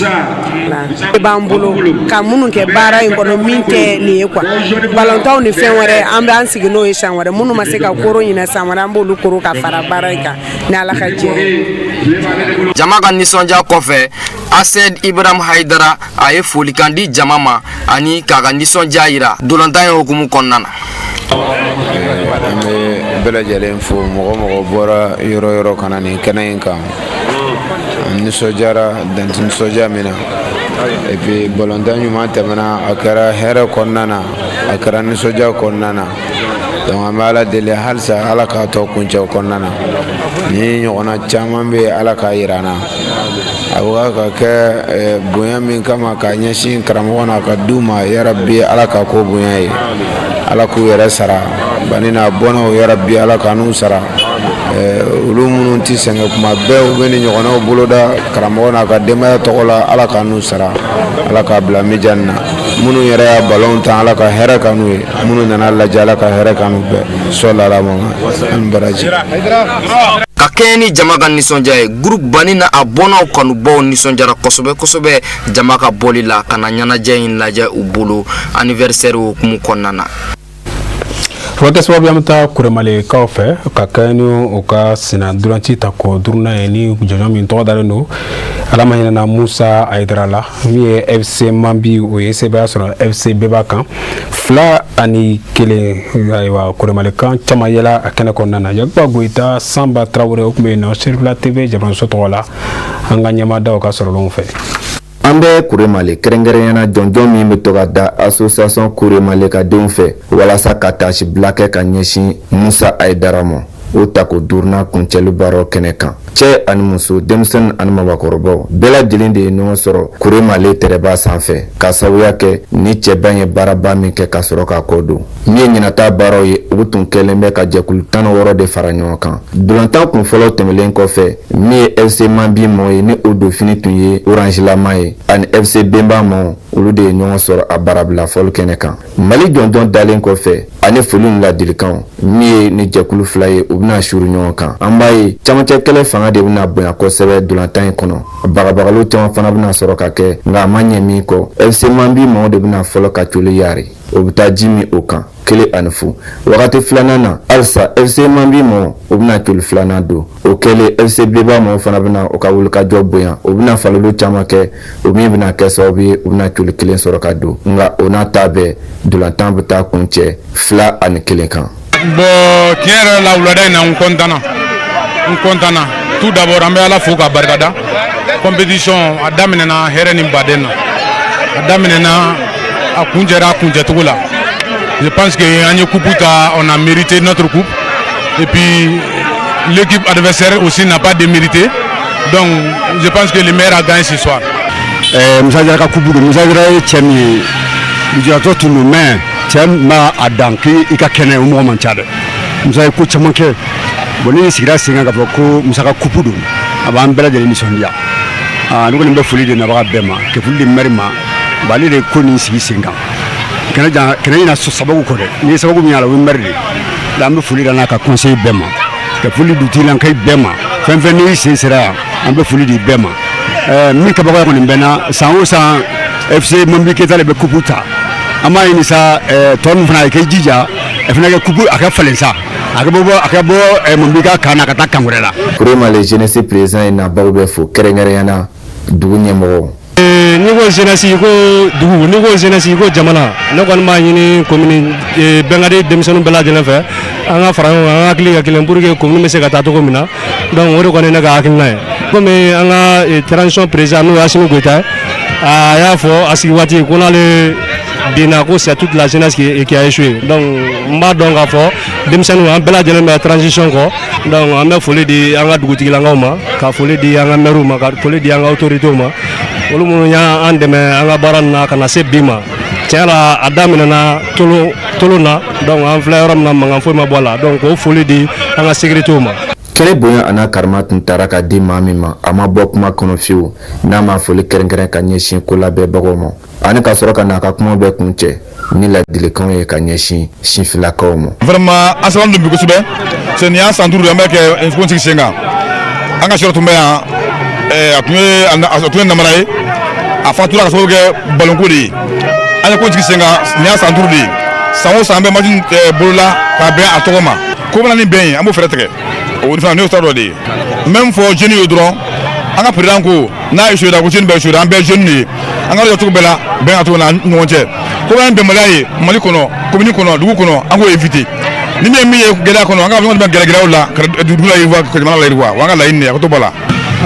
E b'an bolo ka minnu kɛ baara in kɔnɔ, min tɛ nin ye quoi, balontanw ni fɛn wɛrɛ, an bɛ an sigi n'o ye san wɛrɛ. Minnu ma se ka koro ɲinɛ, san wɛrɛ an b'olu koro ka fara baara in kan, ni Ala ka jɛ ye. Jama ka nisɔndiya kɔfɛ, Asɛd Ibrahim Hayidara, a ye folikan di jama ma ani k'a ka nisɔndiya yira dolantan in hukumu kɔnɔna na. An bɛ bɛɛ lajɛlen fo, mɔgɔ mɔgɔ bɔra yɔrɔ yɔrɔ ka na nin kɛnɛ in kan. An nisɔndiyara dantɛ nisɔndiya min na. Et puis balontan ɲuman tɛmɛna, a kɛra hɛrɛ kɔnɔna na, a kɛra nisɔndiya kɔnɔna na. Donc an bɛ Ala deli halisa, Ala k'a tɔ kuncɛ o kɔnɔna na. Ni ɲɔgɔnna caman bɛ yen, Ala k'a yira an na. A bɛ ka kɛ bonya min kama k'a ɲɛsin karamɔgɔ n'a ka du ma, yarabi Ala ka ko bonya ye, Ala k'u yɛrɛ sara. Bani n'a bɔnnaw, yarabi Ala ka n'u sara. Olu minnu tɛ sɛgɛn kuma bɛɛ, u bɛ ni ɲɔgɔnnaw boloda karamɔgɔ n'a ka denbaya tɔgɔ la, Ala ka n'u sara, Ala k'a bila mijan na. Minnu yɛrɛ y'a balon tan, Ala ka hɛrɛ ka n'u ye. Minnu nana lajɛ, Ala ka hɛrɛ ka n'u bɛɛ. Sɔli ala ma ani baraji. Ka kɛɲɛ ni jama ka nisɔndiya ye, groupe Bani na a bɔnnaw kanubaw nisɔndiyara kosɛbɛ kosɛbɛ jama ka bɔli la ka na ɲɛnajɛ in lajɛ u bolo anniversaire hukumu kɔnɔna na. O bɛ kɛ sababu ye, an bɛ taa Kuremalekaw fɛ ka kɛ ni u ka senna ntolanci ta ko duurunan ye, ni jɔnjɔn min tɔgɔ dalen don Ala ma hinɛna Musa Hayidara la. Min ye FC Manbi, o ye sebaaya sɔrɔ FC Beba kan 2-1. Ayiwa, Kuremalekan caman yɛlɛ a kɛnɛ kɔnɔna na. Yakuba Goyita, Sanba Tarawele, o tun bɛ yen nɔ Serifila TV jabaranso tɔgɔ la, an ka ɲɛmaadaw ka sɔrɔlenw fɛ. An bɛ Kuremale, kɛrɛnkɛrɛnyana jɔnjɔn min bɛ to ka da association Kuremale ka denw fɛ walasa ka taasi bila kɛ ka ɲɛsin Musa Hayidara ma, o tako duurunan kuncɛli baaraw kɛnɛ kan, cɛ ani muso, denmisɛnnin ani mabakɔrɔbaw, bɛɛ lajɛlen de ye ɲɔgɔn sɔrɔ Kuremale tɛrɛba sanfɛ, ka sababuya kɛ ni cɛba ye baaraba min kɛ ka sɔrɔ k'a kɔ don. Min ye ɲinata baaraw ye, u tun kɛlen bɛ ka jɛkulu 16 de fara ɲɔgɔn kan. Dolantan kun fɔlɔ tɛmɛlen kɔfɛ, min ye FC Manbi mɔɔ ye, ni o donfini tun ye orangelama ye, ani FC Benba mɔɔ, olu de ye ɲɔgɔn sɔrɔ a barabila fɔli kɛnɛ kan. Mali jɔnjɔn dalen kɔfɛ ani foli ni ladilikanw, min ye ni jɛkulu fila ye, u bɛna suru ɲɔgɔn kan. An b'a ye camancɛ kɛlɛ fanga de bɛna bonya kosɛbɛ dolantan in kɔnɔ. Bagabagaliw caman fana bɛna sɔrɔ ka kɛ, nka a ma ɲɛ min kɔ, FC Manbi maaw de bɛna fɔlɔ ka coli yari, o bɛ taa ji min o kan 1-0. Wagati filanan na halisa, FC Manbi maaw, o bɛna coli filanan don. O kɛlen, FC Beba maaw fana bɛna u ka wulikajɔ bonya, o bɛna faleliw caman kɛ, o min bɛna kɛ sababu ye u bɛna coli kelen sɔrɔ ka don. Nka o n'a ta bɛɛ, ntolantan bɛ taa kuncɛ 2-1 kan. Bon, tiɲɛ yɛrɛ la, wulada in na, n kɔntanna, n kɔntanna. Tout d'abord, an bɛ Ala fo k'a barikada. Compétition a daminɛna hɛrɛ ni baden na, a daminɛna, a kuncɛra a kuncɛcogo la. Je pense que an ye coupe ta, on a mérité notre coupe et puis l'équipe adversaire aussi n'a pas démérité. Donc je pense que le meilleur a gagné ce soir. Musa Jara ka coupe don. Musa Jara ye cɛ min ye, lujuratɔ tun don, mais cɛ ma a dan k'i ka kɛnɛ, o mɔgɔ man ca dɛ. Musa ye ko caman kɛ. Bon, ni sigira sen kan k'a fɔ ko Musa ka coupe don, a b'an bɛɛ lajɛlen nisɔndiya. Aa, ne kɔni bɛ foli di nabaga bɛɛ ma, ka foli di maire ma. Bon, ale de ye ko nin sigi sen kan. Kɛnɛ jan kɛnɛ ɲina sababu kɔ dɛ, n'i ye sababu min y'a la, o ye maire de ye. An bɛ foli da n'a ka conseil bɛɛ ma, ka foli dugutigilakaw bɛɛ ma. Fɛn fɛn n'i sen sera yan, an bɛ foli di bɛɛ ma. Min kabakoya kɔni bɛ na, san o san FC Manbi Keyita de bɛ coupe ta. An b'a ɲini sa, tɔ ninnu fana a k'i jija, a fana kɛ coupe a ka falen sa, a ka bɔ Manbi ka kan na ka taa kan wɛrɛ la. Kuremale jeunesse président ye nabaw bɛ fo, kɛrɛnkɛrɛnya na dugu ɲɛmɔgɔw. N'i ko jeunesse, i ko dugu, n'i ko jeunesse, i ko jamana. Ne kɔni b'a ɲini commune Bɛnkadi denmisɛnninw bɛɛ lajɛlen fɛ, an ka fara ɲɔgɔn kan, an ka hakili kɛ kelen pour que commune bɛ se ka taa cogo min na. Donc o de kɔni ye ne ka hakilina ye. Komi an ka transition président, n'o ye Assimi Goïta ye, a y'a fɔ a sigi waati ko n'ale binna, ko c'est toute la jeunesse qui a échoué. Donc n b'a dɔn k'a fɔ denmisɛnninw, an bɛɛ lajɛlen bɛ transition kɔ. Donc an bɛ foli di an ka dugutigilakaw ma, ka foli di an ka maires ma, ka foli di an ka autorités ma, olu minnu y'an dɛmɛ an ka baara nin na ka na se bi ma. Tiɲɛ la, a daminɛna tolo tolo na, donc an filɛ yɔrɔ min na, mankan foyi ma bɔ a la. Donc k'o foli di an ka sécurités ma. Kɛnɛ bonya a n'a karama tun taara ka di maa min ma, a ma bɔ kuma kɔnɔ fiyewu n'a ma foli kɛrɛnkɛrɛn ka ɲɛsin ko labɛnbagaw ma, ani ka sɔrɔ ka n'a ka kuma bɛɛ kun cɛ ni ladilikanw ye ka ɲɛsin sinfilakaw ma. Vraiment, an sɛbɛn don bi kosɛbɛ, c'est nin y'an san 5 de, an bɛ kɛ ko sigi sen kan. An ka sɔrɔ tun bɛ yan, a tun ye namara ye, a fatura ka sababu kɛ balonko de ye. An ye ko sigi sen kan, nin y'a san 5 de ye. San o san, an bɛ match bolola k'a bɛn a tɔgɔ ma. Ko bɛna ni bɛn ye, an b'o fɛɛrɛ tigɛ, o fana n'o sira dɔ de ye. N bɛ min fɔ jeunes ye dɔrɔn, an ka président ko n'a échoué ko jeune bɛɛ échoué, an bɛɛ jeune de ye. An ka jɔ cogo bɛɛ la, bɛn ka to na ɲɔgɔn cɛ. Ko bɛ bɛnbaliya ye Mali kɔnɔ, commune kɔnɔ, dugu kɔnɔ, an k'o éviter. Ni min ye min ye gɛlɛya kɔnɔ, an ka ɲɔgɔn dɛmɛ gɛlɛya la ka dugu la yiriwa, ka jamana la yiriwa. O an ka laɲini de ye, a ka to bɔ la.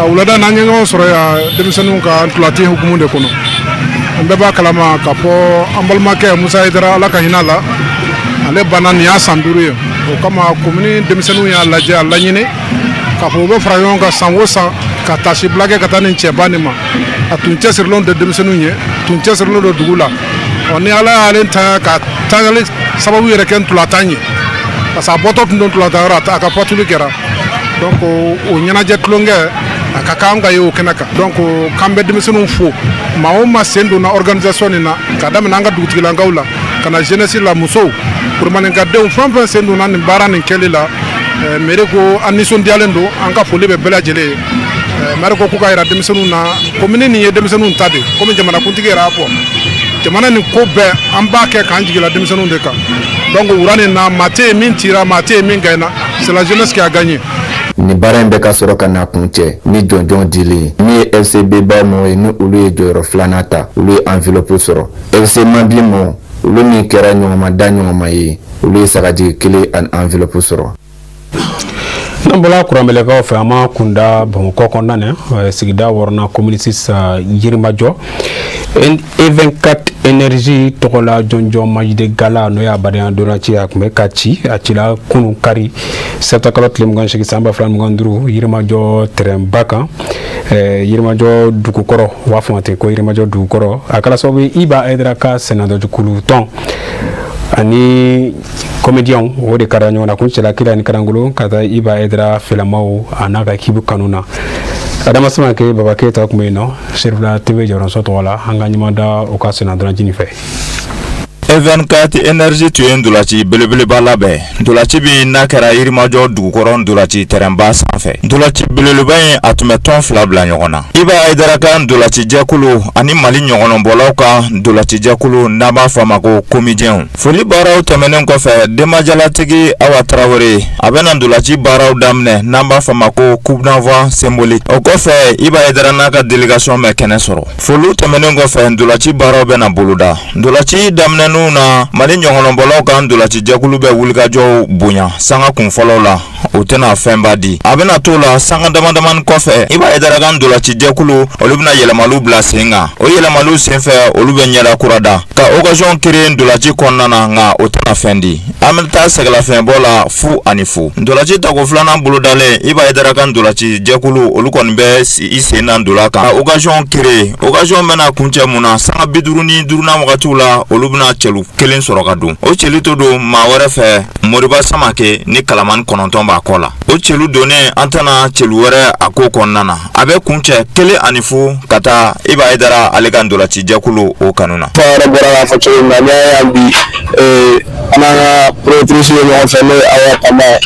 Wulada n'an ye ɲɔgɔn sɔrɔ yan denmisɛnninw ka ntolanci hukumu de kɔnɔ, an bɛɛ b'a kalama k'a fɔ an balimakɛ Musa Hayidara, Ala ka hinɛ a la, ale banna nin y'a san 5 ye. O kama, komini denmisɛnninw y'a lajɛ, a laɲini k'a fɔ u bɛ fara ɲɔgɔn kan san o san ka taasibila kɛ ka taa nin cɛba nin ma. A tun cɛsirilen don denmisɛnninw ye, tun cɛsirilen don dugu la. Ɔ, ni Ala y'ale ta ka tagali sababu yɛrɛ kɛ ntolantan ye, parce que a bɔtɔ tun don ntolantan yɔrɔ, a ka fatuli kɛra. Donc o ɲɛnajɛ tulonkɛ a ka kan ka ye o kɛnɛ kan. Donc k'an bɛ denmisɛnninw fo, maa o maa sen donna organisation nin na, ka daminɛ an ka dugutigilakaw la ka na jeunesse la, musow, kurumaninkadenw, fɛn fɛn sen donna nin baara nin kɛli la. Mairie ko an nisɔndiyalen don, an ka foli bɛ bɛɛ lajɛlen ye. Maire ko k'u ka yira denmisɛnninw na, commune nin ye denmisɛnninw ta de, komi jamanakuntigi yɛrɛ y'a fɔ, jamana nin ko bɛɛ an b'a kɛ k'an jigila denmisɛnninw de kan. Donc wura nin na, maa tɛ yen min cira, maa tɛ yen min gagnera, c'est la jeunesse qui a gagné. Nin baara in bɛ ka sɔrɔ ka na kun cɛ ni jɔnjɔn dilen ye. Min ye FCB ba mɔgɔw ye, ni olu ye jɔyɔrɔ filanan ta, olu ye enveloppe sɔrɔ. FC Manbi mɔgɔw, olu min kɛra ɲɔgɔnma da ɲɔgɔnma ye, olu ye sagajigi kelen ani enveloppe sɔrɔ. N'an bɔra kuranbɛlɛkaw fɛ, an ma kunda Bamakɔ kɔnɔna na, sigida wɔɔrɔnan, commune 6, Yirimajɔ, E24 énergie tɔgɔla jɔnjɔn match de gala, n'o y'a badenya donnaci, a tun bɛ ka ci. A cila kunun kari, septembre kalo tile 28 san 2025, Yirimajɔ terrain ba kan, Yirimajɔ dugukɔrɔ, u b'a fɔ ma ten ko Yirimajɔ dugukɔrɔ. A kɛra sababu ye Iba Hayidara ka sennantolatan tɔn ani comédiens, o de kɛra ɲɔgɔn na kun cɛla kelen ani karangolo ka taa Iba Hayidara filamaw a n'a ka équipe kanu na. Adama Samake, Baba Keyita tun bɛ yen nɔ Serifila TV jɔyɔrɔso tɔgɔ la. An ka ɲuman da u ka sennantolaci nin fɛ. E24 Energie tun ye ntolaci belebeleba labɛn ntolaci min n'a kɛra Yirimajɔ dugukɔrɔ ntolaci tɛrɛnba sanfɛ ntolaci belebeleba in a tun bɛ tɔn fila bila ɲɔgɔn na Iba Hayidara ka ntolacijɛkulu ani Mali ɲɔgɔnlɔnbɔlaw ka ntolacijɛkulu n'an b'a fɔ a ma ko komijɛnw foli baaraw tɛmɛnen kɔfɛ denbajalatigi Awa Tarawele a bɛna ntolaci baaraw daminɛ n'an b'a fɔ a ma ko coup d'envoi symbolique o kɔfɛ Iba Hayidara n'a ka délégation bɛ kɛnɛ sɔrɔ foliw tɛmɛnen kɔfɛ ntolaci baaraw bɛna boloda ntolaci daminɛninw na Mali ɲɔgɔnlɔnbɔlaw ka ntolacijɛkulu bɛ wulikajɔw bonya sanga kun fɔlɔw la o tɛna fɛnba di a bɛna t'o la sanga damadamani kɔfɛ Iba Hayidara ka ntolacijɛkulu olu bɛna yɛlɛmaliw bila sen kan o yɛlɛmaliw senfɛ olu bɛ ɲɛda kura da ka occasion créer ntolaci kɔnɔna na nka o tɛna fɛn di an bɛ taa sɛgɛlafiɲɛbɔ la 0-0 ntolaci tako filanan bolodalen Iba Hayidara ka ntolaci jɛkulu olu kɔni bɛ i sen da ntola kan ka occasion créer occasion bɛna kuncɛ mun na sanga 55nan wagatiw la olu bɛna celu kelen sɔrɔ ka don o celu to don maa wɛrɛ fɛ Moriba Samake ni kalamani 9 b'a kɔ la o celu donnen an tɛna celu wɛrɛ a ko kɔnɔna na a bɛ kuncɛ 1-0 ka taa Iba Hayidara ale ka ntolaci jɛkulu o kanu na. Fɔ yɛrɛ bɔra k'a fɔ cogo min na n'i y'a ye yan bi an n'an ka productrice ye ɲɔgɔn fɛ n'o ye Awa Tamba ye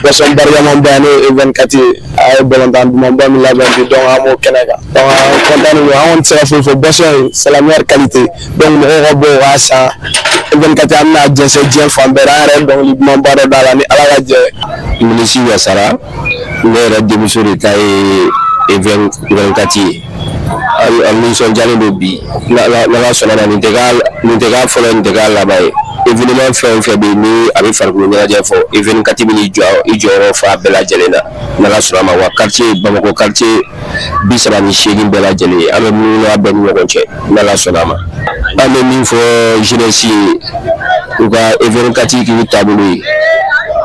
boisson barikama ba n'o ye E24 ye a ye balontan dumanba min labɛn bi donc an b'o kɛnɛ kan donc an content don an kɔni tɛ se ka foyi fɔ boisson in c'est la meilleure qualité donc mɔgɔw ka bɔ u k'a san E24 an bɛna jɛnsɛn diɲɛ fan bɛɛ an yɛrɛ ye dɔnkili dumanba dɔ d'a la ni Ala ka jɛ ye. Nimisi wasara ne yɛrɛ denmuso de ta ye E24 ye an nisɔndiyalen don bi n'Ala sɔnna ma nin tɛ k'a fɔlɔ nin tɛ k'a laban ye événement fɛn o fɛn bɛ yen ni a bɛ farikolo ɲɛnajɛ fɔ E24 bɛ n'i jɔ i jɔyɔrɔ fa bɛɛ lajɛlen na n'Ala sɔnna ma wa quartier Bamakɔ quartier 38 bɛɛ lajɛlen an bɛ munumunu a bɛɛ ni ɲɔgɔn cɛ n'Ala sɔnna ma an bɛ min fɔ jeunesse ye u ka E24 k'u taabolo ye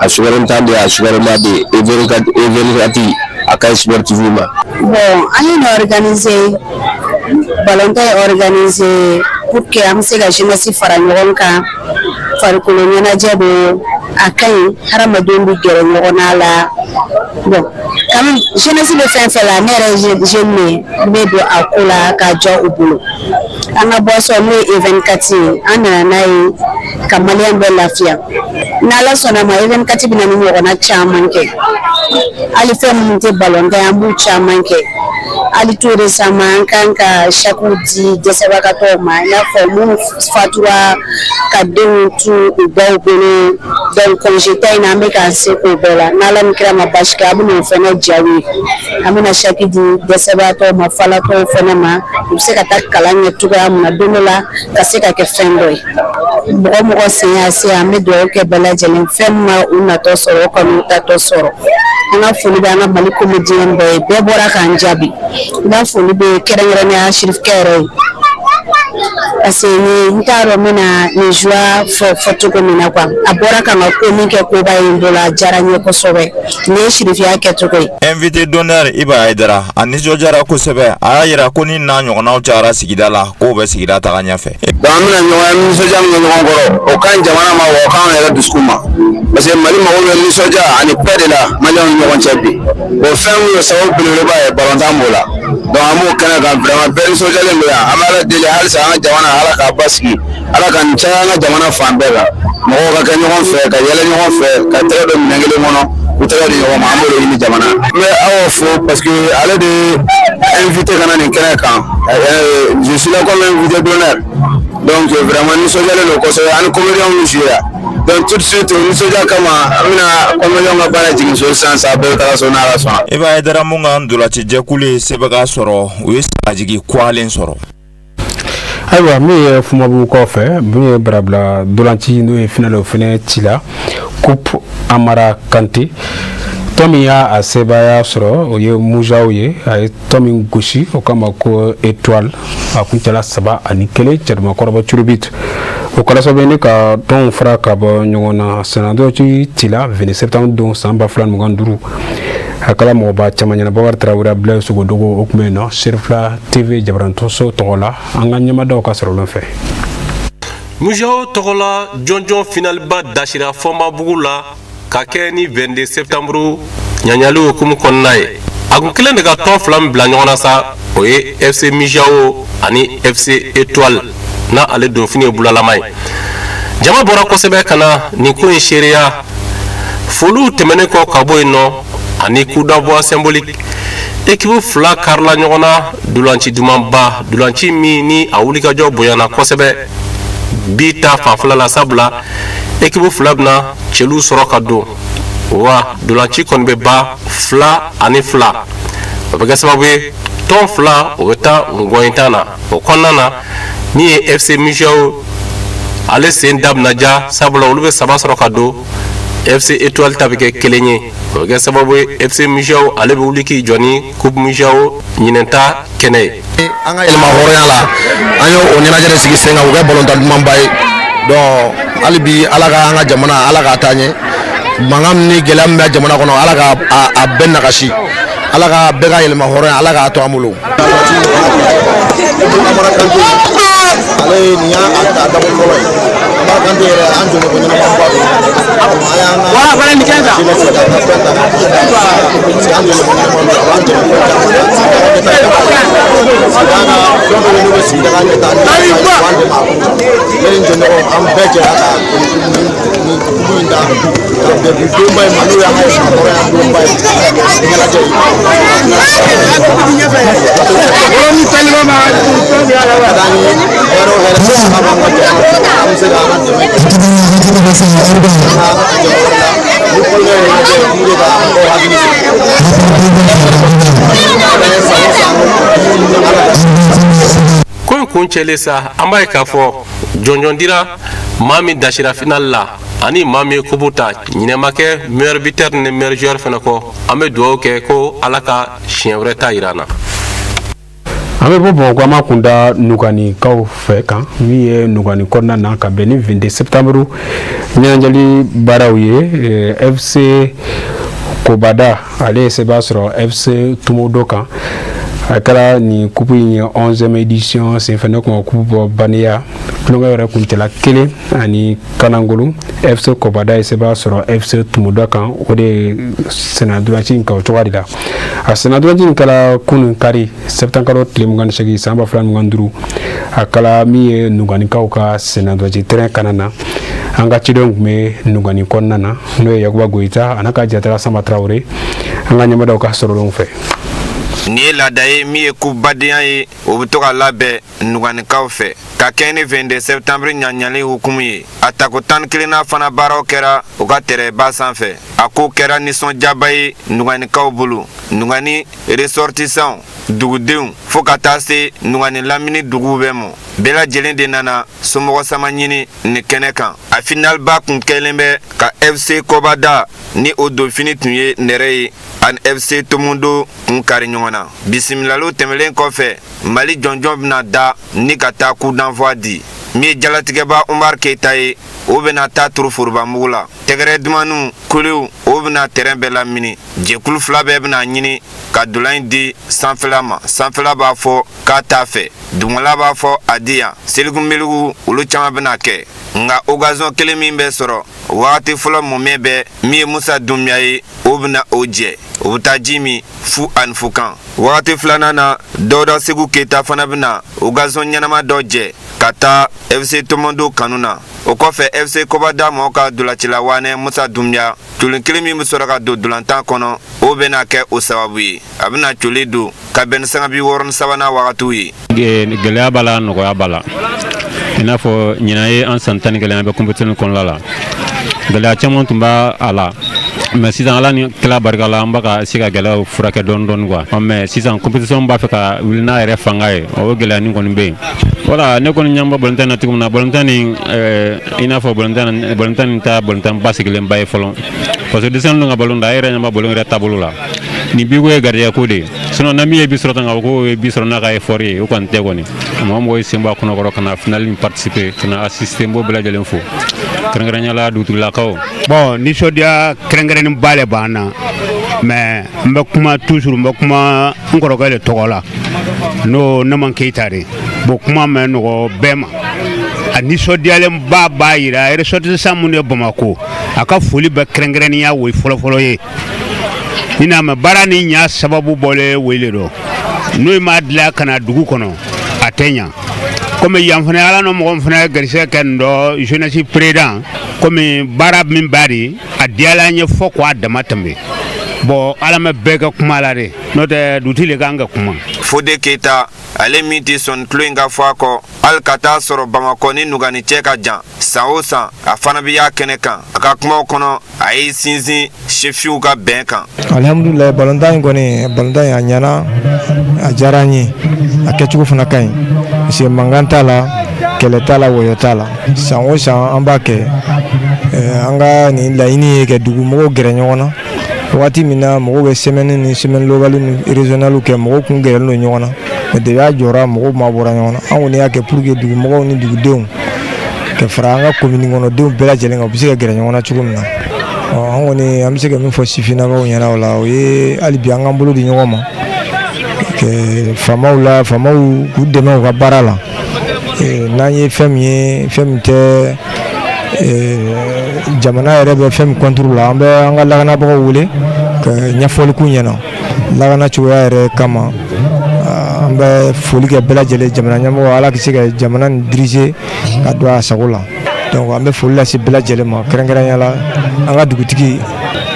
a sukaro tan bɛ yen a sukaroma bɛ yen E24 a ka ɲi sportif ma. Bon an ye nin organiser balontan ye organiser pour que an bɛ se ka jeunesse fara ɲɔgɔn kan farikolo ɲɛnajɛ don a ka ɲi hadamadenw bɛ gɛrɛ ɲɔgɔn na la bon quand même jeunesse bɛ fɛn fɛn la ne yɛrɛ ye jeune de ye n bɛ don a ko la ka jɔ u bolo an ka boisson n'o ye E24 ye an nana n'a ye ka maliyɛn bɛɛ lafiya n'Ala sɔnna ma E24 bɛna ni ɲɔgɔnna caman kɛ hali fɛn minnu tɛ balontan ye an b'u caman kɛ hali tout récemment an kan ka chèque di dɛsɛbagatɔw ma i n'a fɔ minnu fatura ka denw to u baw bolo donc congé ta in na an bɛ k'an se k'o bɛɛ la n'Ala ni kira ma baasi kɛ an bɛna o fana diya u ye an bɛna chèque di dɛsɛbagatɔw ma falatɔw fana ma u bɛ se ka taa kalan kɛ cogoya min na don dɔ la ka se ka kɛ fɛn dɔ ye mɔgɔ mɔgɔ sen y'a se an bɛ dugawu kɛ bɛɛ lajɛlen fɛn min ma u natɔ sɔrɔ o kan'u tatɔ sɔrɔ an ka foli bɛ an ka Mali comédien bɛɛ ye bɛɛ bɔra k'an jaabi n ka foli bɛ kɛrɛnkɛrɛnnenya Sirifukɛ yɛrɛ ye parce que n t'a dɔn n bɛna nin joie fɔ fɔ cogo min na quoi a bɔra ka n ka ko min kɛ koba ye n bolo a diyara n ye kosɛbɛ nin ye Sirifiya kɛcogo ye. Invité d'honneur Iba Hayidara a nisɔndiyara kosɛbɛ a y'a yira ko ni n'a ɲɔgɔnnaw cayara sigida la k'o bɛ sigida taga ɲɛfɛ. Donc an bɛna ɲɔgɔn nisɔndiya min kɛ ɲɔgɔn kɔrɔ o ka ɲi jamana ma wa o ka ɲi an yɛrɛ dusukun ma parce que Mali mago bɛ nisɔndiya ani paix de la maliyɛnw ni ɲɔgɔn cɛ bi o fɛn min ye sababu belebeleba ye balontan b'o la donc an b'o kɛnɛ kan vraiment bɛɛ nisɔndiyalen don yan an bɛ Ala deli halisa an ka jamana Ala k'a basigi Ala ka nin caya an ka jamana fan bɛɛ kan mɔgɔw ka kɛ ɲɔgɔn fɛ ka yɛlɛ ɲɔgɔn fɛ ka tɛgɛ don minɛn kelen kɔnɔ k'u tɛgɛ di ɲɔgɔn ma an b'o de ɲini jamana n bɛ Awa fo parce que ale de invité ka na nin kɛnɛ kan je suis là comme invité d'honneur donc vraiment nisɔndiyalen don kosɛbɛ ani comédien bɛ jouer la donc tout de suite nisɔndiya kama an bɛna comédien ka baara jigin so sisan sa bɛɛ bɛ taga so n'Ala sɔnna. Iba Hayidara mun ka ntolacijɛkulu ye sebaga sɔrɔ u ye sagajigi kwalen sɔrɔ. Ayiwa min ye Fumabugu kɔfɛ min ye barabila dolanci n'o ye finale o fɛnɛ ci la coupe Amara Kante tɔn min y'a a sebaaya sɔrɔ o ye Mujaw ye a ye tɔn min gosi o kama ko Étoile a kuncɛla 3-1 cɛdumakɔrɔba curubit o kɛra sababu ye ni ka tɔnw fara ka bɔ ɲɔgɔn na sennantolaci cila 20 septembre don san 2025 a kɛra mɔgɔba caman ɲɛna Bakari Tarawele Abdoulaye Sogodogo o tun bɛ yen nɔ Serifila TV jabarantɔso tɔgɔ la an ka ɲɛmadaw ka sɔrɔ fɛ. Mujaw tɔgɔla jɔnjɔn finaliba dasira Fɔnbabugu la ka kɛ ni 22 septembre ɲaɲali hukumu kɔnɔna ye a kun kelen de ka tɔn fila min bila ɲɔgɔn na sa o ye FC Mujaw ani FC Étoile n'a ale donfini ye bulalama ye. Jama bɔra kosɛbɛ ka na nin ko in seereya. Foliw tɛmɛnen kɔ ka bɔ yen nɔ ani coup d'envoi symbolique, ekipu fila karila ɲɔgɔn na dolanci dumanba, dolanci min ni a wulikajɔ bonyana kosɛbɛ bi ta fanfɛla la, sabula ekipu fila bɛna cɛliw sɔrɔ ka don wa dolanci kɔni bɛ ban 2-2. O bɛ kɛ sababu ye tɔn fila o bɛ taa ngɔyin na. O kɔnɔna na, min ye FC Mujao, ale sen da bɛna ja, sabula olu bɛ saba sɔrɔ ka don, FC Étoile ta bɛ kɛ kelen ye. O bɛ kɛ sababu ye FC Mujao ale bɛ wuli k'i jɔ ni Coupe Mujao ɲinɛnta kɛnɛ ye. An ka yɛlɛma hɔrɔnya la, an ye o ɲɛnajɛ de sigi sen kan k'o kɛ balontan dumanba ye. Donc hali bi, Ala ka an ka jamana, Ala k'a taa ɲɛ. Mankan min ni gɛlɛya min bɛ jamana kɔnɔ, Ala ka a bɛɛ nagasi. Ala ka bɛɛ ka yɛlɛma hɔrɔnya, Ala k'a to an bolo. Ale ye nin y'a a dabɔ fɔlɔ ye. Amara Kante yɛrɛ, an jɔnjɔn ko ɲɛnamaba don. An y'an ka jeunesse ka fɛn ta k'a parce que an jɔnjɔn ko ɲɛnama don. A b'an dɛmɛ fɛn caman na, sigida ka ɲɛtaa, sigida ka fɛn fɛn n'o bɛ sigida ka ɲɛtaa, ni a b'an dɛmɛ a ko. Ne ni n jɔnjɔn, an bɛɛ jɛra ka nin kupu in da ka bɛn bi donba in ma, n'o y'an ka yɛlɛma hɔrɔnya donba ye, ɲɛnajɛ ye. Ka d'an ye, hɛrɛ o hɛrɛ ala b'an ka jamana kɔnɔ, an bɛ se k'an ka dɛmɛ kɛ an ka jamana la ni kulonkɛ ye ɲɛnajɛ ye pour que ka mɔgɔw hakili sigi. San o san, ala ka Ko in kun cɛlen sa, an b'a ye k'a fɔ jɔnjɔn dira maa min dasira final la ani maa min ye kupu ta. Ɲinɛ ma kɛ meilleur buteur ni meilleur joueur fana kɔ. An bɛ dugawu kɛ ko Ala ka siɲɛ wɛrɛ ta yira an na. An bɛ bɔ Bamakɔ, an b'a kun da Nuganikaw fɛ kan. Min ye Nugani kɔnɔna na, ka bɛn ni 22 septembre ɲɛnajɛli baaraw ye, FC Kobada ale ye sebaya sɔrɔ FC Tumodo kan. A kɛra nin kupu in ye 11e édition senfɛ. Ne kuma kupu bɔ baniya tulonkɛ yɛrɛ kuncɛla 1-1. FC Kobada ye sebaya sɔrɔ FC Tumodo kan. O de ye sennantolaci in kan o cogoya de la. A sennantolaci in kɛra kunun kari, septembre kalo tile 28 san 2025. A kɛra min ye Nuganikaw ka sennantolaci terrain kana na. An ka cidenw tun bɛ Nugani kɔnɔna na, n'o ye Yakuba Goyita a n'a ka jatala Sanba Tarawele, an ka ɲɛmadaw ka sɔrɔlenw fɛ. Nin ye laada ye min ye ko badenya ye, o bɛ to ka labɛn Nuganikaw fɛ ka kɛ ni 22 septembre ɲaɲali hukumu ye. A tako 11nan fana baaraw kɛra u ka tɛrɛba sanfɛ. A ko kɛra nisɔndiyaba ye Nuganikaw bolo, Nugani ressortissants, dugudenw, fo ka taa se Nugani lamini duguw bɛɛ ma. Bɛɛ lajɛlen de nana somɔgɔ sama ɲini nin kɛnɛ kan. A finaliba kun kɛlen bɛ ka FC Kɔbada ni o donfini tun ye nɛrɛ ye ani FC Tomodo kun kari ɲɔgɔn na. Bisimilaliw tɛmɛlen kɔfɛ, Mali jɔnjɔn bɛna da ni ka taa coup d'envoi di. Min ye jalatigɛba Umar Keyita ye, o bɛna taa turu forobamugu la. Tɛgɛrɛ dumaniw kulew, o bɛna terrain bɛɛ lamini. Jɛkulu fila bɛɛ bɛna ɲini ka dolan in di sanfɛla ma. Sanfɛla b'a fɔ k'a t'a fɛ, dugumala b'a fɔ a di yan. Seliku meliku olu caman bɛna kɛ, nka occasion kelen min bɛ sɔrɔ wagati fɔlɔ mumɛ bɛɛ, min ye Musa Dunbiya ye, o bɛna o jɛ, o bɛ taa ji min 0-0 kan. Wagati filanan na, Dawuda Segu Keyita fana bɛna occasion ɲɛnama dɔ jɛ ka taa FC Tomodo kanu na. O kɔfɛ, FC Kɔbada mɔgɔw ka dolacila Wanɛ Musa Dunbiya, coli kelen min bɛ sɔrɔ ka don dolantan kɔnɔ, o bɛna kɛ o sababu ye a bɛna coli don ka bɛn ni sanga 63nan wagatiw ye. Gɛlɛya b'a la, nɔgɔya b'a la. I n'a fɔ ɲinan ye an san 11 an bɛ compétition kɔnɔna la, gɛlɛya caman tun b'a a la, mais sisan, Ala ni kira barika la, an b'a ka se ka gɛlɛyaw furakɛ dɔɔni dɔɔni quoi. Mais sisan, compétition b'a fɛ ka wuli n'a yɛrɛ fanga ye, o gɛlɛya nin kɔni bɛ yen. Voilà, ne kɔni ɲɛ bɛ balontan na cogo min na, balontan nin, i n'a fɔ balontan nin ta balontan basigilenba ye fɔlɔ, parce que denmisɛnninw ka balon da, a yɛrɛ ɲɛ bɛ balon yɛrɛ taabolo la. Nin biko ye garijɛgɛ ko de ye. Sinon na min ye bi sɔrɔ tan, k'a fɔ ko ye bi sɔrɔ n'a ka effort ye, o kɔni tɛ kɔni. Mɔgɔ mɔgɔ ye sen bɔ a kɔnɔkɔrɔ ka na finale in participer, ka na assister, n b'o bɛɛ lajɛlen fo, kɛrɛnkɛrɛnnenya la dugutigilakaw. Bon, nisɔndiya kɛrɛnkɛrɛnnenba de b'an na, mais n bɛ kuma toujours, n bɛ kuma n kɔrɔkɛ de tɔgɔ la, n'o Naman Keyita de. Bon, kuma mɛ nɔgɔ bɛɛ ma, a nisɔndiyalenba b'a yira ressortissant minnu ye Bamakɔ, a ka foli bɛ kɛrɛnkɛrɛnnenya o ye fɔlɔfɔlɔ ye. Ni n'a mɛ baara ni ɲa sababu bɔlen wele dɔ, n'o m'a dilan ka na dugu kɔnɔ, a tɛ ɲa. Komi yan fana, Ala n'o mɔgɔ min fana ye garisɛgɛ kɛ nin dɔ jeunesse président, komi baara min b'a di, a diyala an ye fɔ k'a dama tɛmɛ. Bon, Ala ma bɛɛ kɛ kuma la de, n'o tɛ dugutigi le kan ka kuma. Fode Keyita, ale min tɛ sɔn tulo in ka fɔ a kɔ, hali ka taa sɔrɔ Bamakɔ ni Nugani cɛ ka jan, san o san a fana bɛ y'a kɛnɛ kan. A ka kumaw kɔnɔ, a y'i sinsin sifinw ka bɛn kan. Alihamudulilayi, balontan in kɔni, balontan in a ɲɛna, a diyara an ye, a kɛcogo fana ka ɲi, parce que mankan t'a la, kɛlɛ t'a la, wɔyɔ t'a la. San o san an b'a kɛ. An ka nin laɲini ye ka dugumɔgɔw gɛrɛ ɲɔgɔn na. Waati min na mɔgɔw bɛ semaine ni semaine locale ni régionale kɛ, mɔgɔw kun gɛrɛlen don ɲɔgɔn na, mais depuis a jɔra, mɔgɔw ma bɔra ɲɔgɔn na. An kɔni y'a kɛ pour que dugumɔgɔw ni dugudenw ka fara an ka commune kɔnɔdenw bɛɛ lajɛlen kan, u bɛ se ka gɛrɛ ɲɔgɔn na cogo min na. An kɔni, an bɛ se ka min fɔ sifinnakaw ɲɛna o la, o ye hali bi an k'an bolo di ɲɔgɔn ma, faamaw la, faamaw k'u dɛmɛ u ka baara la. N'an ye fɛn min ye, fɛn min tɛ jamana yɛrɛ bɛ fɛn min contre la, an bɛ an ka lakanabagaw wele ka ɲɛfɔli k'u ɲɛna lakana cogoya yɛrɛ kama. An bɛ foli kɛ bɛɛ lajɛlen, jamana ɲɛmɔgɔ, Ala ka se ka jamana nin diriger ka don a sago la. Donc an bɛ foli lase bɛɛ lajɛlen ma, kɛrɛnkɛrɛnya la an ka dugutigi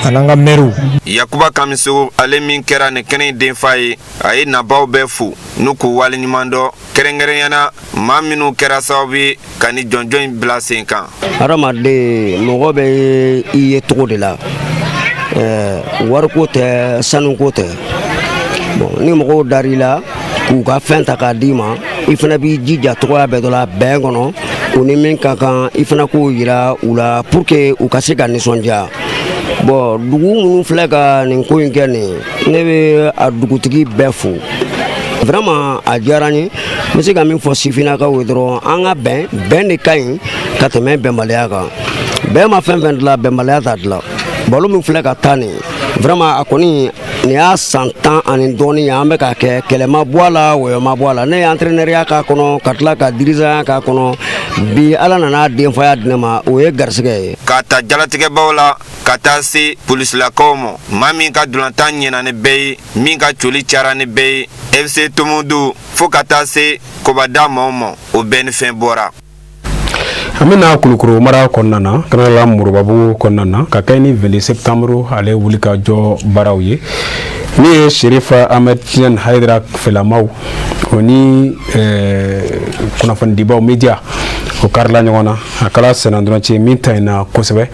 ani an ka mɛriw. Yakuba Kamisogo, ale min kɛra nin kɛnɛ in denfa ye, a ye nabaw bɛɛ fo n'u k'u waleɲuman dɔn, kɛrɛnkɛrɛnyana maa minnu kɛra sababu ye ka ni jɔnjɔn in bila sen kan. Hadamaden, mɔgɔ bɛ i ye cogo de la. Wariko tɛ, sanuko tɛ. Bon, ni mɔgɔw dar'i la k'u ka fɛn ta k'a d'i ma, i fana b'i jija cogoya bɛɛ dɔ la bɛn kɔnɔ. U ni min ka kan, i fana k'o yira u la pour que u ka se ka nisɔndiya. Bon, dugu minnu filɛ ka nin ko in kɛ nin, ne bɛ a dugutigi bɛɛ fo. Vraiment, a diyara n ye. N bɛ se ka min fɔ sifinnakaw ye dɔrɔn, an ka bɛn. Bɛn de ka ɲi ka tɛmɛ bɛnbaliya kan. Bɛn ma fɛn fɛn dilan, bɛnbaliya t'a dilan. Balo min filɛ ka taa nin, vraiment, a kɔni nin y'a san 10 ani dɔɔni ye an bɛ k'a kɛ, kɛlɛ ma bɔ a la, wɔyɔ ma bɔ a la. Ne ye entraîneur k'a kɔnɔ, ka tila ka dirigeant k'a kɔnɔ. Bi, Ala nana denfaya di ne ma, o ye garisɛgɛ ye. K'a ta jalatigɛbaw la ka taa se polisilakaw ma, maa min ka dolantan ɲɛna ni bɛɛ ye, min ka coli cayara ni bɛɛ ye, FC Tomudu, fo ka taa se kobada maaw ma, o bɛɛ ni fɛn bɔra. An bɛna Kulukoro mara kɔnɔna na, kanala Moribabugu kɔnɔna na, ka kɛ ni 22 septembre ale wuli ka jɔ baaraw ye. Min ye Sherif Ahmed Tidiane Haidara fɛlamaw, o ni kunnafonidibaw, media, o karila ɲɔgɔn na. A kɛra sɛnɛdɔrɔnci min ta in na kosɛbɛ.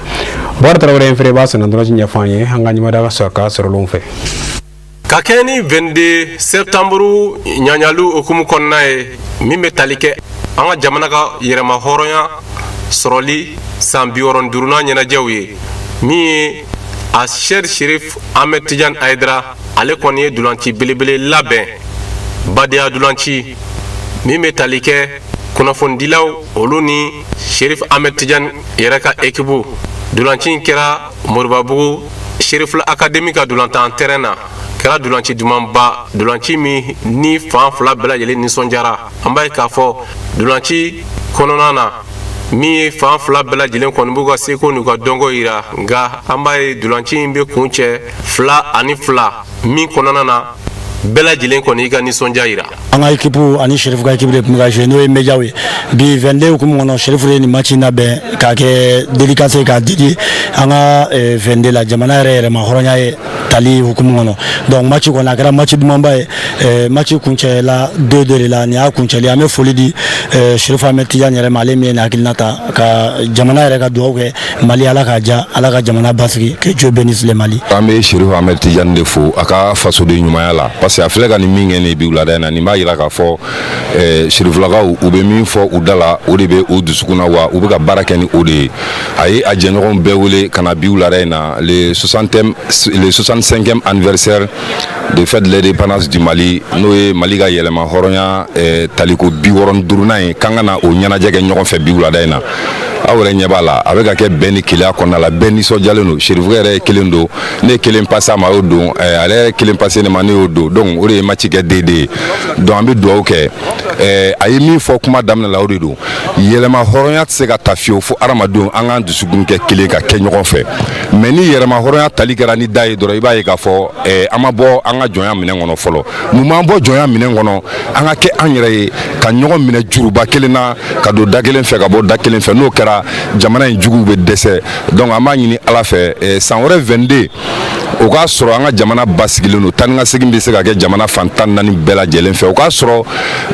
Bɔra Tarawele in fɛnɛ b'a sɛnɛdɔrɔnci ɲɛfɔ an ye, an ka ɲɛmada sɔrɔ ka sɔrɔlenw fɛ. Ka kɛ ni 22 septembre ɲaɲaliw hukumu kɔnɔna ye, min bɛ tali kɛ an ka jamana ka yɛrɛma hɔrɔnya sɔrɔli san 65nan ɲɛnajɛw ye, min ye a Sɛri Sherif Ahmed Tidiane Haidara, ale kɔni ye dulanci belebele labɛn, badenya dulanci min bɛ tali kɛ kunnafonidilaw olu ni Sherif Ahmed Tidiane yɛrɛ ka ekipu. Dulanci in kɛra Moribabugu Sherifila Académie ka dulantan terrain na. Kɛra dulanci dumanba, dulanci min ni fan fila bɛɛ lajɛlen nisɔndiyara. An b'a ye k'a fɔ dulanci kɔnɔna na, min ye fan fila bɛɛ lajɛlen kɔni b'u ka seko n'u ka dɔnko yira. Nka an b'a ye dulanci in bɛ kun cɛ 2-2, min kɔnɔna na bɛɛ lajɛlen kɔni y'i ka nisɔndiya yira. An ka équipe ani Sherifu ka équipe de tun bɛ ka jouer, n'o ye médiaw ye. Bi 22 hukumu kɔnɔ, Sherifu ye nin match in labɛn k'a kɛ dédicace, k'a dédier an ka 22 la, jamana yɛrɛ yɛrɛma hɔrɔnya ye tali hukumu kɔnɔ. Donc match kɔni, a kɛra match dumanba ye. Match kuncɛla 2-2 de la. Nin y'a kuncɛli. An bɛ foli di Sherifu Ahmed Tidiane yɛrɛ ma, ale min ye nin hakilina ta ka jamana yɛrɛ ka dugawu kɛ Mali, Ala k'a diya, Ala ka jamana basigi, que Dieu bénisse le Mali. An bɛ Sherifu Ahmed Tidiane de fo a ka fasoden ɲumanya la, parce que a filɛ ka nin min kɛ nin bi wulada in na, nin b'a yira k'a fɔ Sherifulakaw, u bɛ min fɔ u da la, o de bɛ u dusukun na, wa u bɛ ka baara kɛ ni o de ye. A ye a jɛɲɔgɔnw bɛɛ wele ka na bi wulada in na, le 60e, le 65e anniversaire de fête de l'indépendance du Mali, n'o ye Mali ka yɛlɛma hɔrɔnya taliko 65nan ye, k'an ka na o ɲɛnajɛ kɛ ɲɔgɔn fɛ bi wulada in na. Aw yɛrɛ ɲɛ b'a la, a bɛ ka kɛ bɛn ni kelenya kɔnɔna la, bɛɛ nisɔndiyalen don. Serifukɛ yɛrɛ ye kelen don, ne ye kelen passe a ma, a y'o don, ale yɛrɛ kelen passe ne ma, ne y'o don. Donc o de ye match kɛ 2-2 ye. Donc an bɛ dugawu kɛ. A ye min fɔ kuma daminɛ la, o de don. Yɛlɛma hɔrɔnya tɛ se ka ta fiyewu fo hadamadenw an k'an dusukun kɛ kelen ka kɛ ɲɔgɔn fɛ. Mais ni yɛrɛma hɔrɔnya tali kɛra ni da ye dɔrɔn, i b'a ye k'a fɔ an ma bɔ an ka jɔnya minɛn kɔnɔ fɔlɔ. Mun b'an bɔ jɔnya minɛn kɔnɔ? An ka kɛ an yɛrɛ ye, ka ɲɔgɔn minɛ juruba kelen na, ka don da kelen fɛ, ka bɔ da kelen fɛ. N'o kɛra, jamana in juguw bɛ dɛsɛ. Donc an b'a ɲini Ala fɛ, san wɛrɛ 22, o k'a sɔrɔ an ka jamana basigilen don, taa ni ka segin bɛ se ka kɛ jamana fan 14 bɛɛ lajɛlen fɛ. O k'a sɔrɔ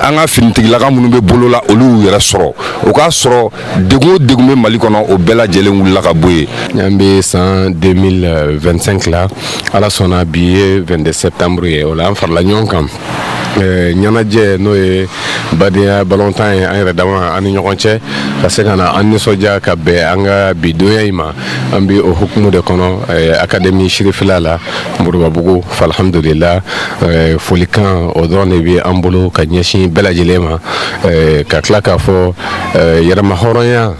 an ka finitigilaka minnu bɛ bolo la, olu y'u yɛrɛ sɔrɔ. O k'a sɔrɔ degun o degun bɛ Mali kɔnɔ, o bɛɛ lajɛlen wulila ka bɔ yen. An bɛ san 2025 la, Ala sɔnna, bi ye 22 septembre ye. O la, an farala ɲɔgɔn kan ɲɛnajɛ, n'o ye badenya balontan ye, an yɛrɛ dama an ni ɲɔgɔn cɛ, ka se ka na an nisɔndiya ka bɛn an ka bi donya in ma. An bɛ o hukumu de kɔnɔ, Académie Sirifila la, Moribabugu. Alhamdulila, folikan o dɔrɔn de bɛ an bolo ka ɲɛsin bɛɛ lajɛlen ma, ka tila k'a fɔ yɛrɛma hɔrɔnya,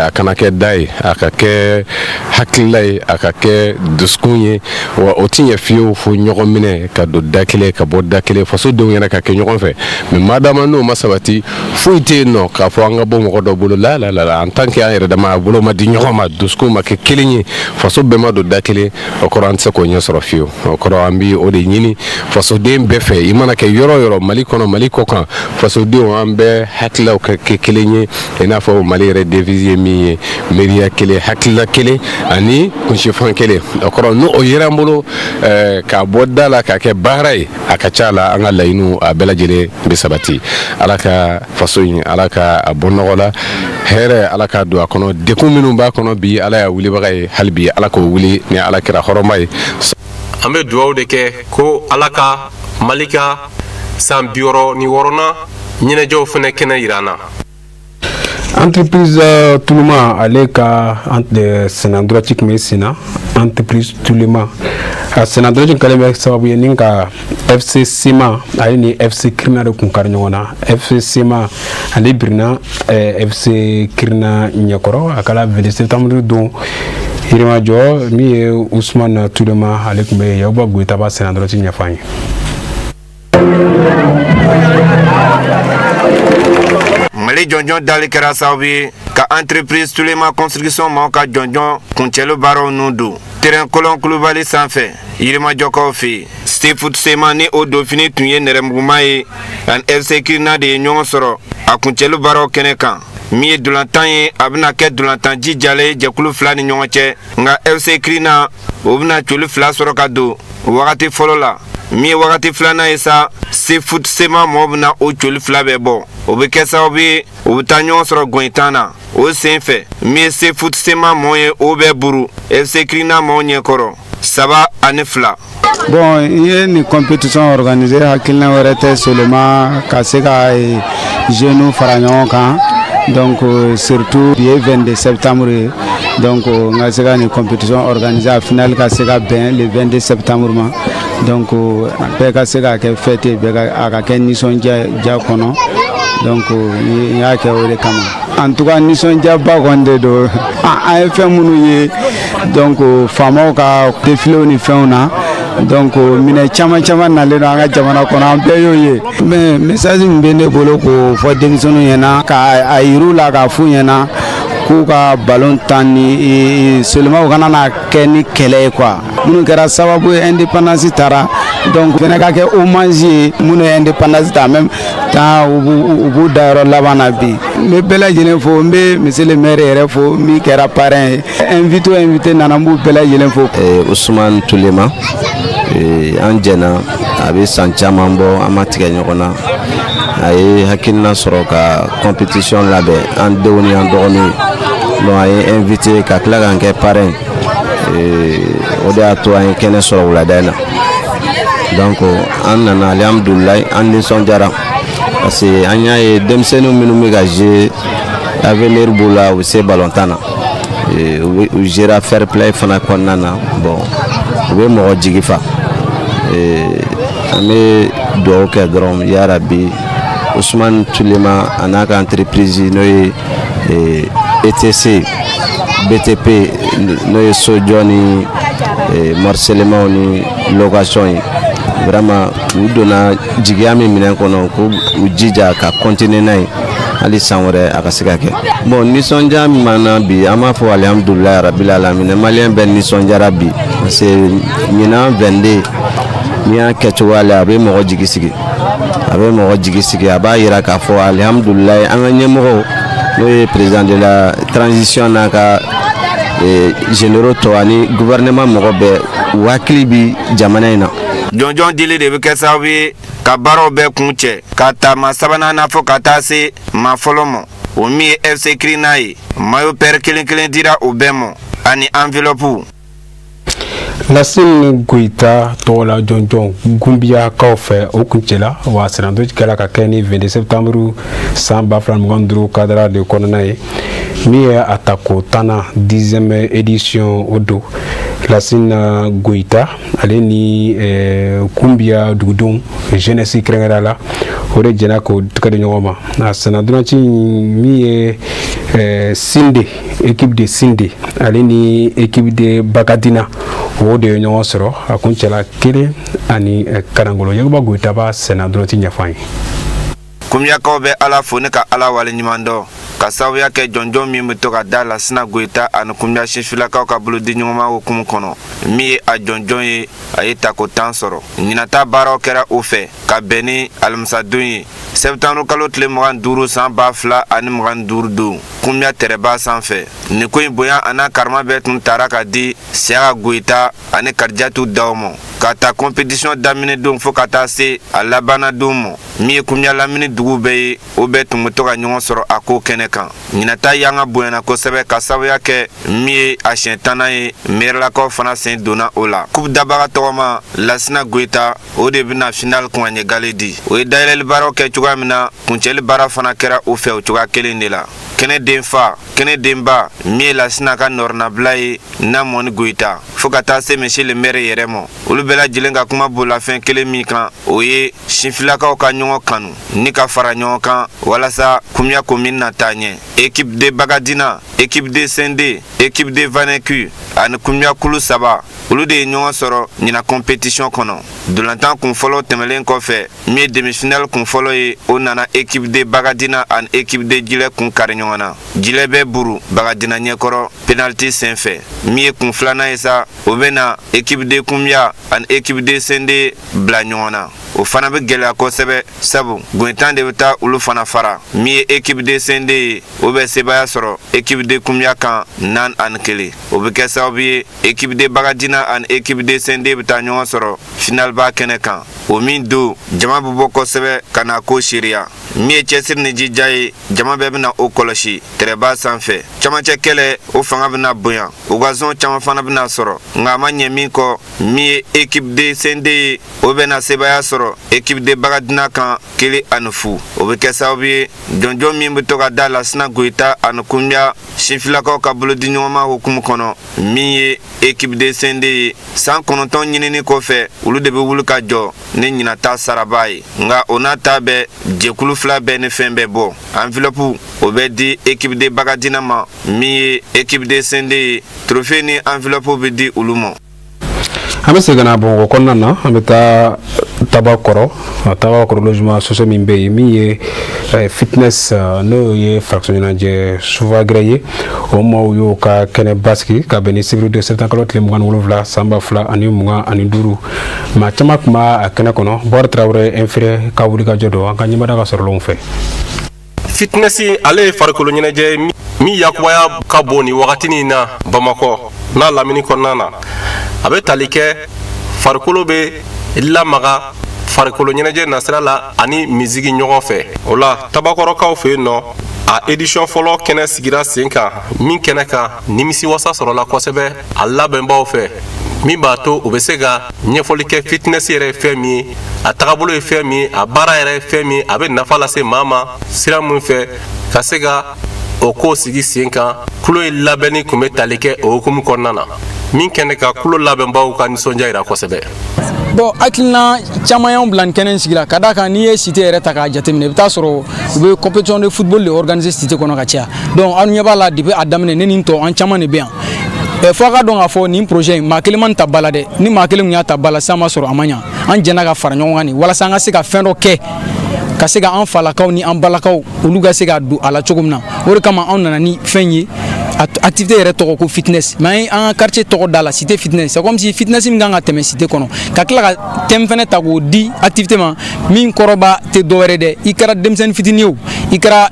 a kana kɛ da ye, a ka kɛ hakilila ye, a ka kɛ dusukun ye. Wa o ti ɲɛ fiyewu fo ɲɔgɔn minɛ, ka don da kelen, ka bɔ da kelen, faso denw yɛrɛ ka kɛ ɲɔgɔn fɛ. Mais madama n'o ma sabati, foyi tɛ yen nɔ k'a fɔ an ka bɔ mɔgɔ dɔ bolo la la la. En tant que an yɛrɛ dama a bolo ma di ɲɔgɔn ma, dusukun ma kɛ kelen ye, faso bɛɛ ma don da kelen, o kɔrɔ an tɛ se k'o ɲɛ sɔrɔ fiyewu. O kɔrɔ an bɛ o de ɲini fasoden bɛɛ fɛ, i mana kɛ yɔrɔ o yɔrɔ, Mali kɔnɔ, Mali kɔ kan, fasodenw, an bɛɛ hakililaw ka kɛ kelen ye, i n'a fɔ Mali yɛrɛ devise ye min ye: miiriya kelen, hakilila kelen ani kunsifan kelen. O kɔrɔ n'o o yera an bolo k'a bɔ da la k'a kɛ baara ye, a ka ca la an ka laɲiniw a bɛɛ lajɛlen bɛ sabati. Ala ka faso in, Ala ka a bɔ nɔgɔ la, hɛrɛ Ala k'a don a kɔnɔ. Dekun minnu b'a kɔnɔ bi, Ala y'a wulibaga ye, hali bi Ala k'o wuli ni Ala kira hɔrɔma ye. An bɛ dugawu de kɛ ko Ala ka Mali ka san 66nan ɲɛnajɛw fana kɛnɛ yira an na. Entreprise Tuluma, ale ka senna ntolanci tun bɛ senna. Entreprise Tuluma a senna ntolanci kɛlen bɛ sababu ye ni ka FC Sema, ale ni FC Kirina de kun kari ɲɔgɔn na. FC Sema, ale birina FC Kirina ɲɛkɔrɔ. A kɛra 22 septembre don Yirimajɔ. Min ye Usman Tulema, ale tun bɛ Yakuba Goyita b'a senna ntolanci ɲɛfɔ an ye. Mali jɔnjɔn dali kɛra sababu ye ka Entreprise Tulema Construction maaw ka jɔnjɔn kuncɛli baaraw nun don terrain Kolɔn Kulubali sanfɛ Yirimajɔkaw fɛ yen. Sefoot Sema, ni o donfini tun ye nɛrɛmuguma ye, ani FC Kirina de ye ɲɔgɔn sɔrɔ a kuncɛli baaraw kɛnɛ kan. Min ye dolantan ye, a bɛna kɛ dolantan jijalen ye jɛkulu fila ni ɲɔgɔn cɛ, nka FC Kirina, o bɛna coli fila sɔrɔ ka don wagati fɔlɔ la. Min ye wagati filanan ye sa, Sefoot Sema mɔgɔw bɛna o coli fila bɛɛ bɔ. O bɛ kɛ sababu ye u bɛ taa ɲɔgɔn sɔrɔ gɔnyitan na. O sen fɛ, min ye Sefoot Sema mɔgɔw ye, o bɛ buru FC Kirina mɔgɔw ɲɛkɔrɔ 3-2. Bon, n ye nin compétition organiser, hakilina wɛrɛ tɛ, seulement ka se ka jeunes fara ɲɔgɔn kan. Donc surtout bi ye 22 septembre ye, donc n ka se ka nin compétition organiser, a finale ka se ka bɛn le 22 septembre ma. Donc bɛɛ ka se k'a kɛ fête ye, bɛɛ ka a ka kɛ nisɔndiya ja kɔnɔ. Donc n y'a kɛ o de kama. En tout cas, nisɔndiyaba kɔni de don. An ye fɛn minnu ye, donc faamaw ka défiléw ni fɛnw na, donc minɛ caman caman nalen don an ka jamana kɔnɔ, an bɛɛ y'o ye. Mais message min bɛ ne bolo k'o fɔ denmisɛnninw ɲɛna, ka a yir'u la, k'a f'u ɲɛna k'u ka ballon tan ni seulement u kana na kɛ ni kɛlɛ ye quoi. Minnu kɛra sababu ye indépendance taara, donc fɛnɛ ka kɛ hommage ye minnu ye indépendance ta, en même temps u b'u da yɔrɔ laban na bi. N bɛ bɛɛ lajɛlen fo, n bɛ monsieur le maire yɛrɛ fo min kɛra parrain ye. Invité o invité nana, n b'u bɛɛ lajɛlen fo. Usman Tulema, an jɛna a bɛ san caman bɔ, an ma tigɛ ɲɔgɔn na. A ye hakilina sɔrɔ ka compétition labɛn an denw ni an dɔgɔninw. Donc a ye invité ka tila k'an kɛ parrain, o de y'a to an ye kɛnɛ sɔrɔ wulada in na. Donc an nana, alihamudulilayi, an nisɔndiyara parce que an y'a ye denmisɛnnin minnu bɛ ka jouer, avenir b'u la, u bɛ se balontan na, u gera fair play fana kɔnɔna na. Bon, u bɛ mɔgɔ jigi fa. An bɛ dugawu kɛ dɔrɔn, yarabi Usumani Tulema a n'a ka entreprise, n'o ye ETC, BTP, n'o ye sojɔ ni morcellement ni location ye. Vraiment, u donna jigiya min minɛn kɔnɔ, k'u u jija ka continuer n'a ye hali san wɛrɛ a ka se ka kɛ. Bon, nisɔndiya min b'an na bi, an b'a fɔ alihamudulilayi rabil alamin. Maliyɛn bɛɛ nisɔndiyara bi, parce que ɲinan 22, n'i y'a kɛ cogoya la, a bɛ mɔgɔ jigi sigi, a bɛ mɔgɔ jigi sigi. A b'a yira k'a fɔ alihamudulilayi, an ka ɲɛmɔgɔw, n'o ye président de la transition n'a ka généraux tɔ ani gouvernement mɔgɔ bɛɛ, u hakili bi jamana in na. Jɔnjɔn dili de bɛ kɛ sababu ye ka baaraw bɛɛ kun cɛ, ka ta maa sabanan na fɔ ka taa se maa fɔlɔ ma, o min ye FC Kirina ye. Maillot paire kelen kelen dira o bɛɛ ma ani enveloppe. Lasine Goyita tɔgɔla jɔnjɔn Gunbiyakaw fɛ, o kuncɛla wa sirando kɛla ka kɛ ni 22 septembre san 2025 cadre de kɔnɔna ye, min ye a tako 10nan, 10e édition o don. Lasine Goyita ale ni Kunbiya dugudenw jeunesse kɛrɛnkɛrɛnya la, o de jɛna k'o tɛgɛ di ɲɔgɔn ma. A senna dɔrɔnci min ye Sinde, équipe de Sinde ale ni équipe de Bagadina, o de ye ɲɔgɔn sɔrɔ. A kun cɛla 1 ani karangolo. Yakuba Goyita b'a senna dɔrɔnti ɲɛfɔ an ye. Kunbiyakaw bɛ Ala fo ne ka Ala waleɲuman dɔn ka sababuya kɛ jɔnjɔn min bɛ to ka da Lasina Goyita ani Kunbiya sifilakaw ka bolodi ɲɔgɔnma hukumu kɔnɔ, min ye a jɔnjɔn ye, a ye tako 10 sɔrɔ. Ɲinata baaraw kɛra o fɛ ka bɛn ni alamisadon ye, sɛbɛntanro kalo tile 25 san 2025 don, Kunbiya tɛrɛba sanfɛ. Nin ko in bonya a n'a karama bɛɛ tun taara ka di Siyaka Goyita ani Karijatu Daw ma, ka ta compétition daminɛ don fo ka taa se a labanna don ma. Min ye Kunbiya lamini dugu bɛɛ ye, o bɛɛ tun bɛ to ka ɲɔgɔn sɔrɔ a ko kɛnɛ kan. Ɲinata yanga bonyana kosɛbɛ ka sababuya kɛ min ye a siɲɛ 10nan ye. Mɛrɛlakaw fana sen donna o la. Coupe dabaga tɔgɔma Lasina Goyita, o de bɛna final kunɲɛ gale di. O ye dayɛlɛli baaraw kɛ cogoya min na, kuncɛli baara fana kɛra o fɛ o cogoya kelen de la. Kɛnɛ den fa, kɛnɛ denba, min ye Lasina ka nɔrɔnabila ye n'a mɔni Goyita, fo ka taa se monsieur le maire yɛrɛ ma, olu bɛɛ lajɛlen ka kuma bolilafɛn kelen min kan, o ye sinfilakaw ka ɲɔgɔn kanu ni ka fara ɲɔgɔn kan walasa Kunbiya commune na taa ɲɛ. Équipe de Bagadina, équipe de Sende, équipe de Vaneku ani Kunbiya kulu saba, olu de ye ɲɔgɔn sɔrɔ ɲina compétition kɔnɔ. Dolantan kun fɔlɔ tɛmɛlen kɔfɛ, min ye demi-finale kun fɔlɔ ye, o nana équipe de Bagadina ani équipe de Jilɛ kun kari ɲɔgɔn na. Jilɛ bɛ buru Bagadina ɲɛkɔrɔ penalty sen fɛ. Min ye kun filanan ye sa, o bɛ na équipe de Kunbiya ani équipe de Sende bila ɲɔgɔn na. O fana bɛ gɛlɛya kosɛbɛ, sabu Goyitan de bɛ taa olu fana fara. Min ye équipe de Sende ye, o bɛ sebaaya sɔrɔ équipe de Kunbiya kan 4-1. O bɛ kɛ sababu ye, équipe de Bagadina ani équipe de Sende bɛ taa ɲɔgɔn sɔrɔ finaleba kɛnɛ kan, o min don jama bɛ bɔ kosɛbɛ ka na ko seereya. Min ye cɛsiri ni jija ye, jama bɛɛ bɛna o kɔlɔsi tɛrɛba sanfɛ. Camancɛ kɛlɛ, o fanga bɛna bonya, occasion caman fana bɛna sɔrɔ, nka a ma ɲɛ min kɔ, min ye équipe de Sende ye, o bɛna sebaaya sɔrɔ équipe de Bagadina kan 1-0. O bɛ kɛ sababu ye, jɔnjɔn min bɛ to ka da Lasina Goyita ani Kunbiya sinfilakaw ka bolodi ɲɔgɔnma hukumu kɔnɔ, min ye équipe de Sende ye, san 9 ɲinini kɔfɛ, olu de bɛ wuli ka jɔ ni ɲinata saraba ye. Nka o n'a ta bɛɛ, jɛkulu fila bɛɛ ni fɛn bɛɛ bɔ, enveloppe o bɛ di équipe de Bagadina ma. Min ye équipe de Sende ye, trophée ni enveloppe bɛ di olu ma. An bɛ segin ka na Bamakɔ kɔnɔna na. An bɛ taa Tabakɔrɔ, Tabakɔrɔ logement sociaux min bɛ yen, min ye fitness, n'o ye farikolo ɲɛnajɛ sufagɛrɛ ye, o maaw y'o ka kɛnɛ basigi ka bɛn ni sibiri don, septembre kalo tile 27 san 2025. Maa caman tun b'a kɛnɛ kɔnɔ. Bɔri Tarawele inféré ka wulikajɔ don an ka ɲɛmada ka sɔrɔlenw fɛ. Fitness, ale ye farikolo ɲɛnajɛ min yakubaya ka bon nin wagatinin na Bamakɔ n'a lamini kɔnɔna na. A bɛ tali kɛ farikolo bɛ lamaga farikolo ɲɛnajɛ nasira la ani misigi ɲɔgɔn fɛ. O la, Tabakɔrɔkaw fɛ yen nɔ, a édition fɔlɔ kɛnɛ sigira sen kan, min kɛnɛ kan nimisiwasa sɔrɔla kosɛbɛ a labɛnbaw fɛ, min b'a to u bɛ se ka ɲɛfɔli kɛ fitness yɛrɛ ye fɛn min ye, a tagabolo ye fɛn min ye, a baara yɛrɛ ye fɛn min ye, a bɛ nafa lase maa ma sira min fɛ, ka se ka o ko sigi sen kan. Kulo in labɛnni tun bɛ tali kɛ o hukumu kɔnɔna na, min kɛnɛ ka kulo labɛnbaw ka nisɔndiya yira kosɛbɛ. Bon, hakilina caman y'anw bila nin kɛnɛ in sigi la, ka d'a kan n'i ye cité yɛrɛ ta k'a jateminɛ, i bɛ taa sɔrɔ u bɛ compétition de football de organiser cité kɔnɔ ka caya. Donc aw ɲɛ b'a la, depuis a daminɛ, ne ni n tɔ an caman de bɛ yan. Fo a ka dɔn k'a fɔ nin projet in, maa kelen ma nin ta ba la dɛ. Ni maa kelen tun y'a ta ba la sisan, ma sɔrɔ a ma ɲa. An jɛnna ka fara ɲɔgɔn kan nin walasa an ka se ka fɛn dɔ kɛ, ka se ka an falakaw ni an balakaw, olu ka se ka don a la cogo min na. O de kama anw nana ni fɛn ye. Activité yɛrɛ tɔgɔ ko fitness, mais an ka quartier tɔgɔ da la cité fitness. C'est comme si fitness min kan ka tɛmɛ cité kɔnɔ, ka tila ka thème fɛnɛ ta k'o di activité ma, min kɔrɔba tɛ dɔwɛrɛ dɛ. I kɛra denmisɛnnin fitinin ye o, i kɛra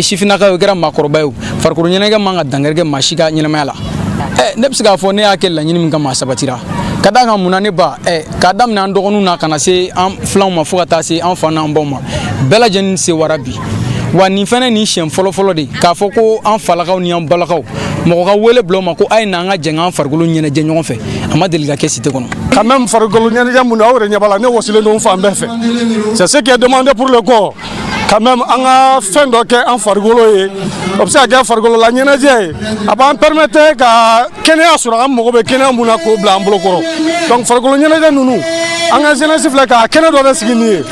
sifinnaka ye o, i kɛra maakɔrɔba ye o, farikolo ɲɛnajɛ man ka dankari kɛ maa si ka ɲɛnamaya la. Ne bɛ se k'a fɔ ne y'a kɛ laɲini min kama, a sabatira. Ka d'a kan mun na, ne ba, k'a daminɛ an dɔgɔninw na ka na se an filanw ma, fo ka taa se an fa n'an baw ma, bɛɛ lajɛlen sewara bi. Wa nin fɛnɛ, nin siɲɛ fɔlɔ-fɔlɔ de k'a fɔ ko an falakaw ni an balakaw, mɔgɔ ka wele bila u ma ko a ye na an ka jɛ k'an farikolo ɲɛnajɛ ɲɔgɔn fɛ, a ma deli ka kɛ cité kɔnɔ. Quand même, farikolo ɲɛnajɛ mun, aw yɛrɛ ɲɛ b'a la, ne wasilen don fan bɛɛ fɛ. C'est ce qui est demandé pour le corps. Quand même, an ka fɛn dɔ kɛ an farikolo ye, o bɛ se ka kɛ farikolo la ɲɛnajɛ ye. A b'an permettre ka kɛnɛya sɔrɔ, an mago bɛ kɛnɛya mun na, k'o bila an bolo kɔrɔ. Donc farikolo ɲɛnajɛ ninnu, an ka jeunesse filɛ k'a kɛnɛ dɔ de sigi nin ye.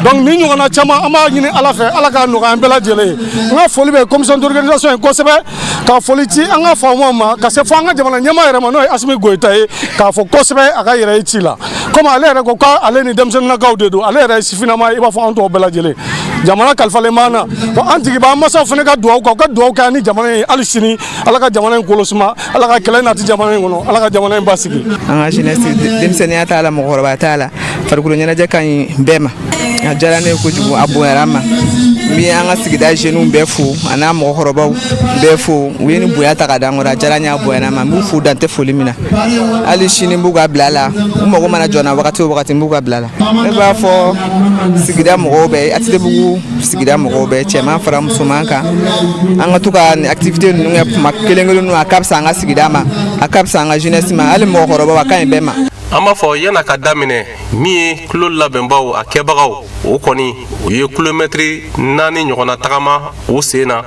Donc nin ɲɔgɔnna caman, an b'a ɲini Ala fɛ, Ala k'a nɔgɔya an bɛɛ lajɛlen ye. N ka foli bɛ commission d'organisation ye kosɛbɛ, ka foli ci an ka faamaw ma, ka se fo an ka jamana ɲɛmaa yɛrɛ ma, n'o ye Assimi Goïta ye, k'a fɔ kosɛbɛ a ka yɛrɛ ye ci la. Komi ale yɛrɛ ko k'ale ni denmisɛnninnakaw de don, ale yɛrɛ ye sifinnama ye i b'a fɔ an tɔw bɛɛ lajɛlen. Jamana kalifalen b'an na. Bon, an jigi b'an masaw fana ka dugawu kan, u ka dugawu kɛ an ni jamana in hali sini. Ala ka jamana in kolo suma, Ala ka kɛlɛ nati jamana in kɔnɔ, Ala ka jamana in basigi. An ka jeunesse, denmisɛnninya t'a la, mɔgɔkɔrɔba t'a la, farikolo ɲɛnajɛ ka ɲi bɛɛ ma. A diyara ne ye kojugu, a bonyara n ma. N bɛ an ka sigida jeunes bɛɛ fo, a n'a mɔgɔkɔrɔbaw bɛɛ fo. U ye nin bonya ta ka d'an kɔrɔ, a diyara n ye, a bonyana n ma. N b'u fo dan tɛ foli min na. Hali sini n b'u ka bila la, u mago mana jɔ n na wagati o wagati, n b'u ka bila la. Ne b'a fɔ sigida mɔgɔw bɛɛ, ATTbugu sigida mɔgɔw bɛɛ, cɛman fara musoman kan, an ka to ka nin activité ninnu kɛ kuma kelen kelenninw. A ka fisa an ka sigida ma, a ka fisa an ka jeunesse ma, hali mɔgɔkɔrɔbaw, a ka ɲi bɛɛ ma. An b'a fɔ yan'a ka daminɛ, min ye kulo labɛnbaw, a kɛbagaw, o kɔni u ye kilomɛtiri 4 ɲɔgɔnna tagama u sen na.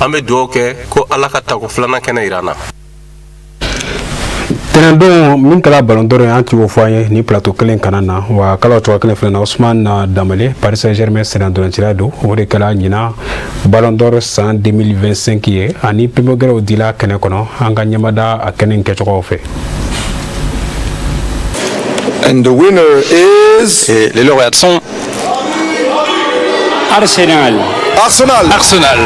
An bɛ dugawu kɛ ko Ala ka tako filanan kɛnɛ yira an na. Tɛnɛndon min kɛra ballon d'or ye, an tun y'o fɔ an ye nin plateau kelen kana na wa kala cogoya kelen filɛ na. Ousmane Dembélé, Paris Saint-Germain sennantolancila don, o de kɛra ɲinan ballon d'or san 2025 ye, ani prime gɛrɛw dila kɛnɛ kɔnɔ. An ka ɲɛmada a kɛnɛ in kɛcogoyaw fɛ. And the winner is. Et les lauréates sont Arsenal. Arsenal. Arsenal.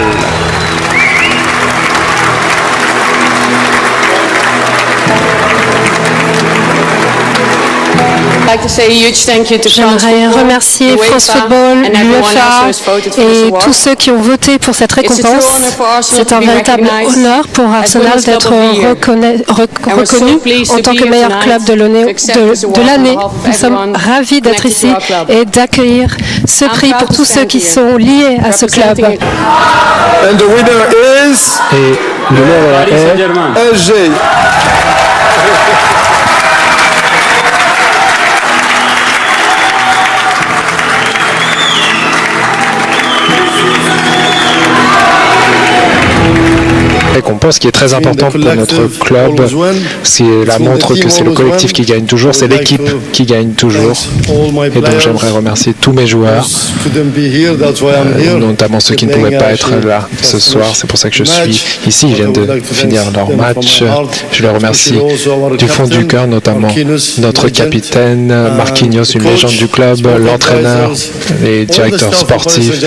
J'aimerais remercier France Football, l'UEFA et tous ceux qui ont voté pour cette récompense. C'est un véritable honneur pour Arsenal d'être reconnu en tant que meilleur club de l'année. Nous sommes ravis d'être ici et d'accueillir ce prix pour tous ceux qui sont liés à ce club. And the winner is. Et le lauréat est SG. Récompense qui est très importante pour notre club. C'est la montre que c'est le collectif qui gagne toujours, c'est l'équipe qui gagne toujours. Et donc j'aimerais remercier tous mes joueurs, notamment ceux qui ne pouvaient pas être là ce soir. C'est pour ça que je suis ici. Ils viennent de finir leur match. Je les remercie du fond du cœur, notamment notre capitaine Marquinhos, une légende du club, l'entraîneur, les directeurs sportifs.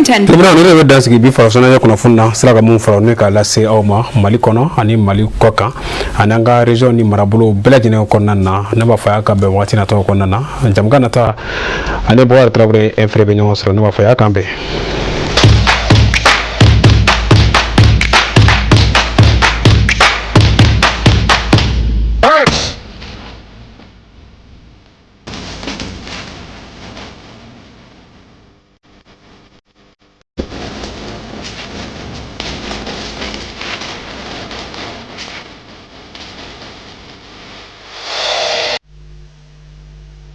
Limina, ne bɛ dan sigi bi farafin kunnafoni na sira ka mun fara ne k'a lase aw ma Mali kɔnɔ ani Mali kɔ kan ani an ka région ni marabolo bɛɛ lajɛlen kɔnɔna na. Ne b'a fɔ a y'a ka bɛn waati nataw kɔnɔna na, jamukan nata, ani Bɔkari Tarawele infré bɛ ɲɔgɔn sɔrɔ. Ne b'a fɔ a y'a kan bɛn.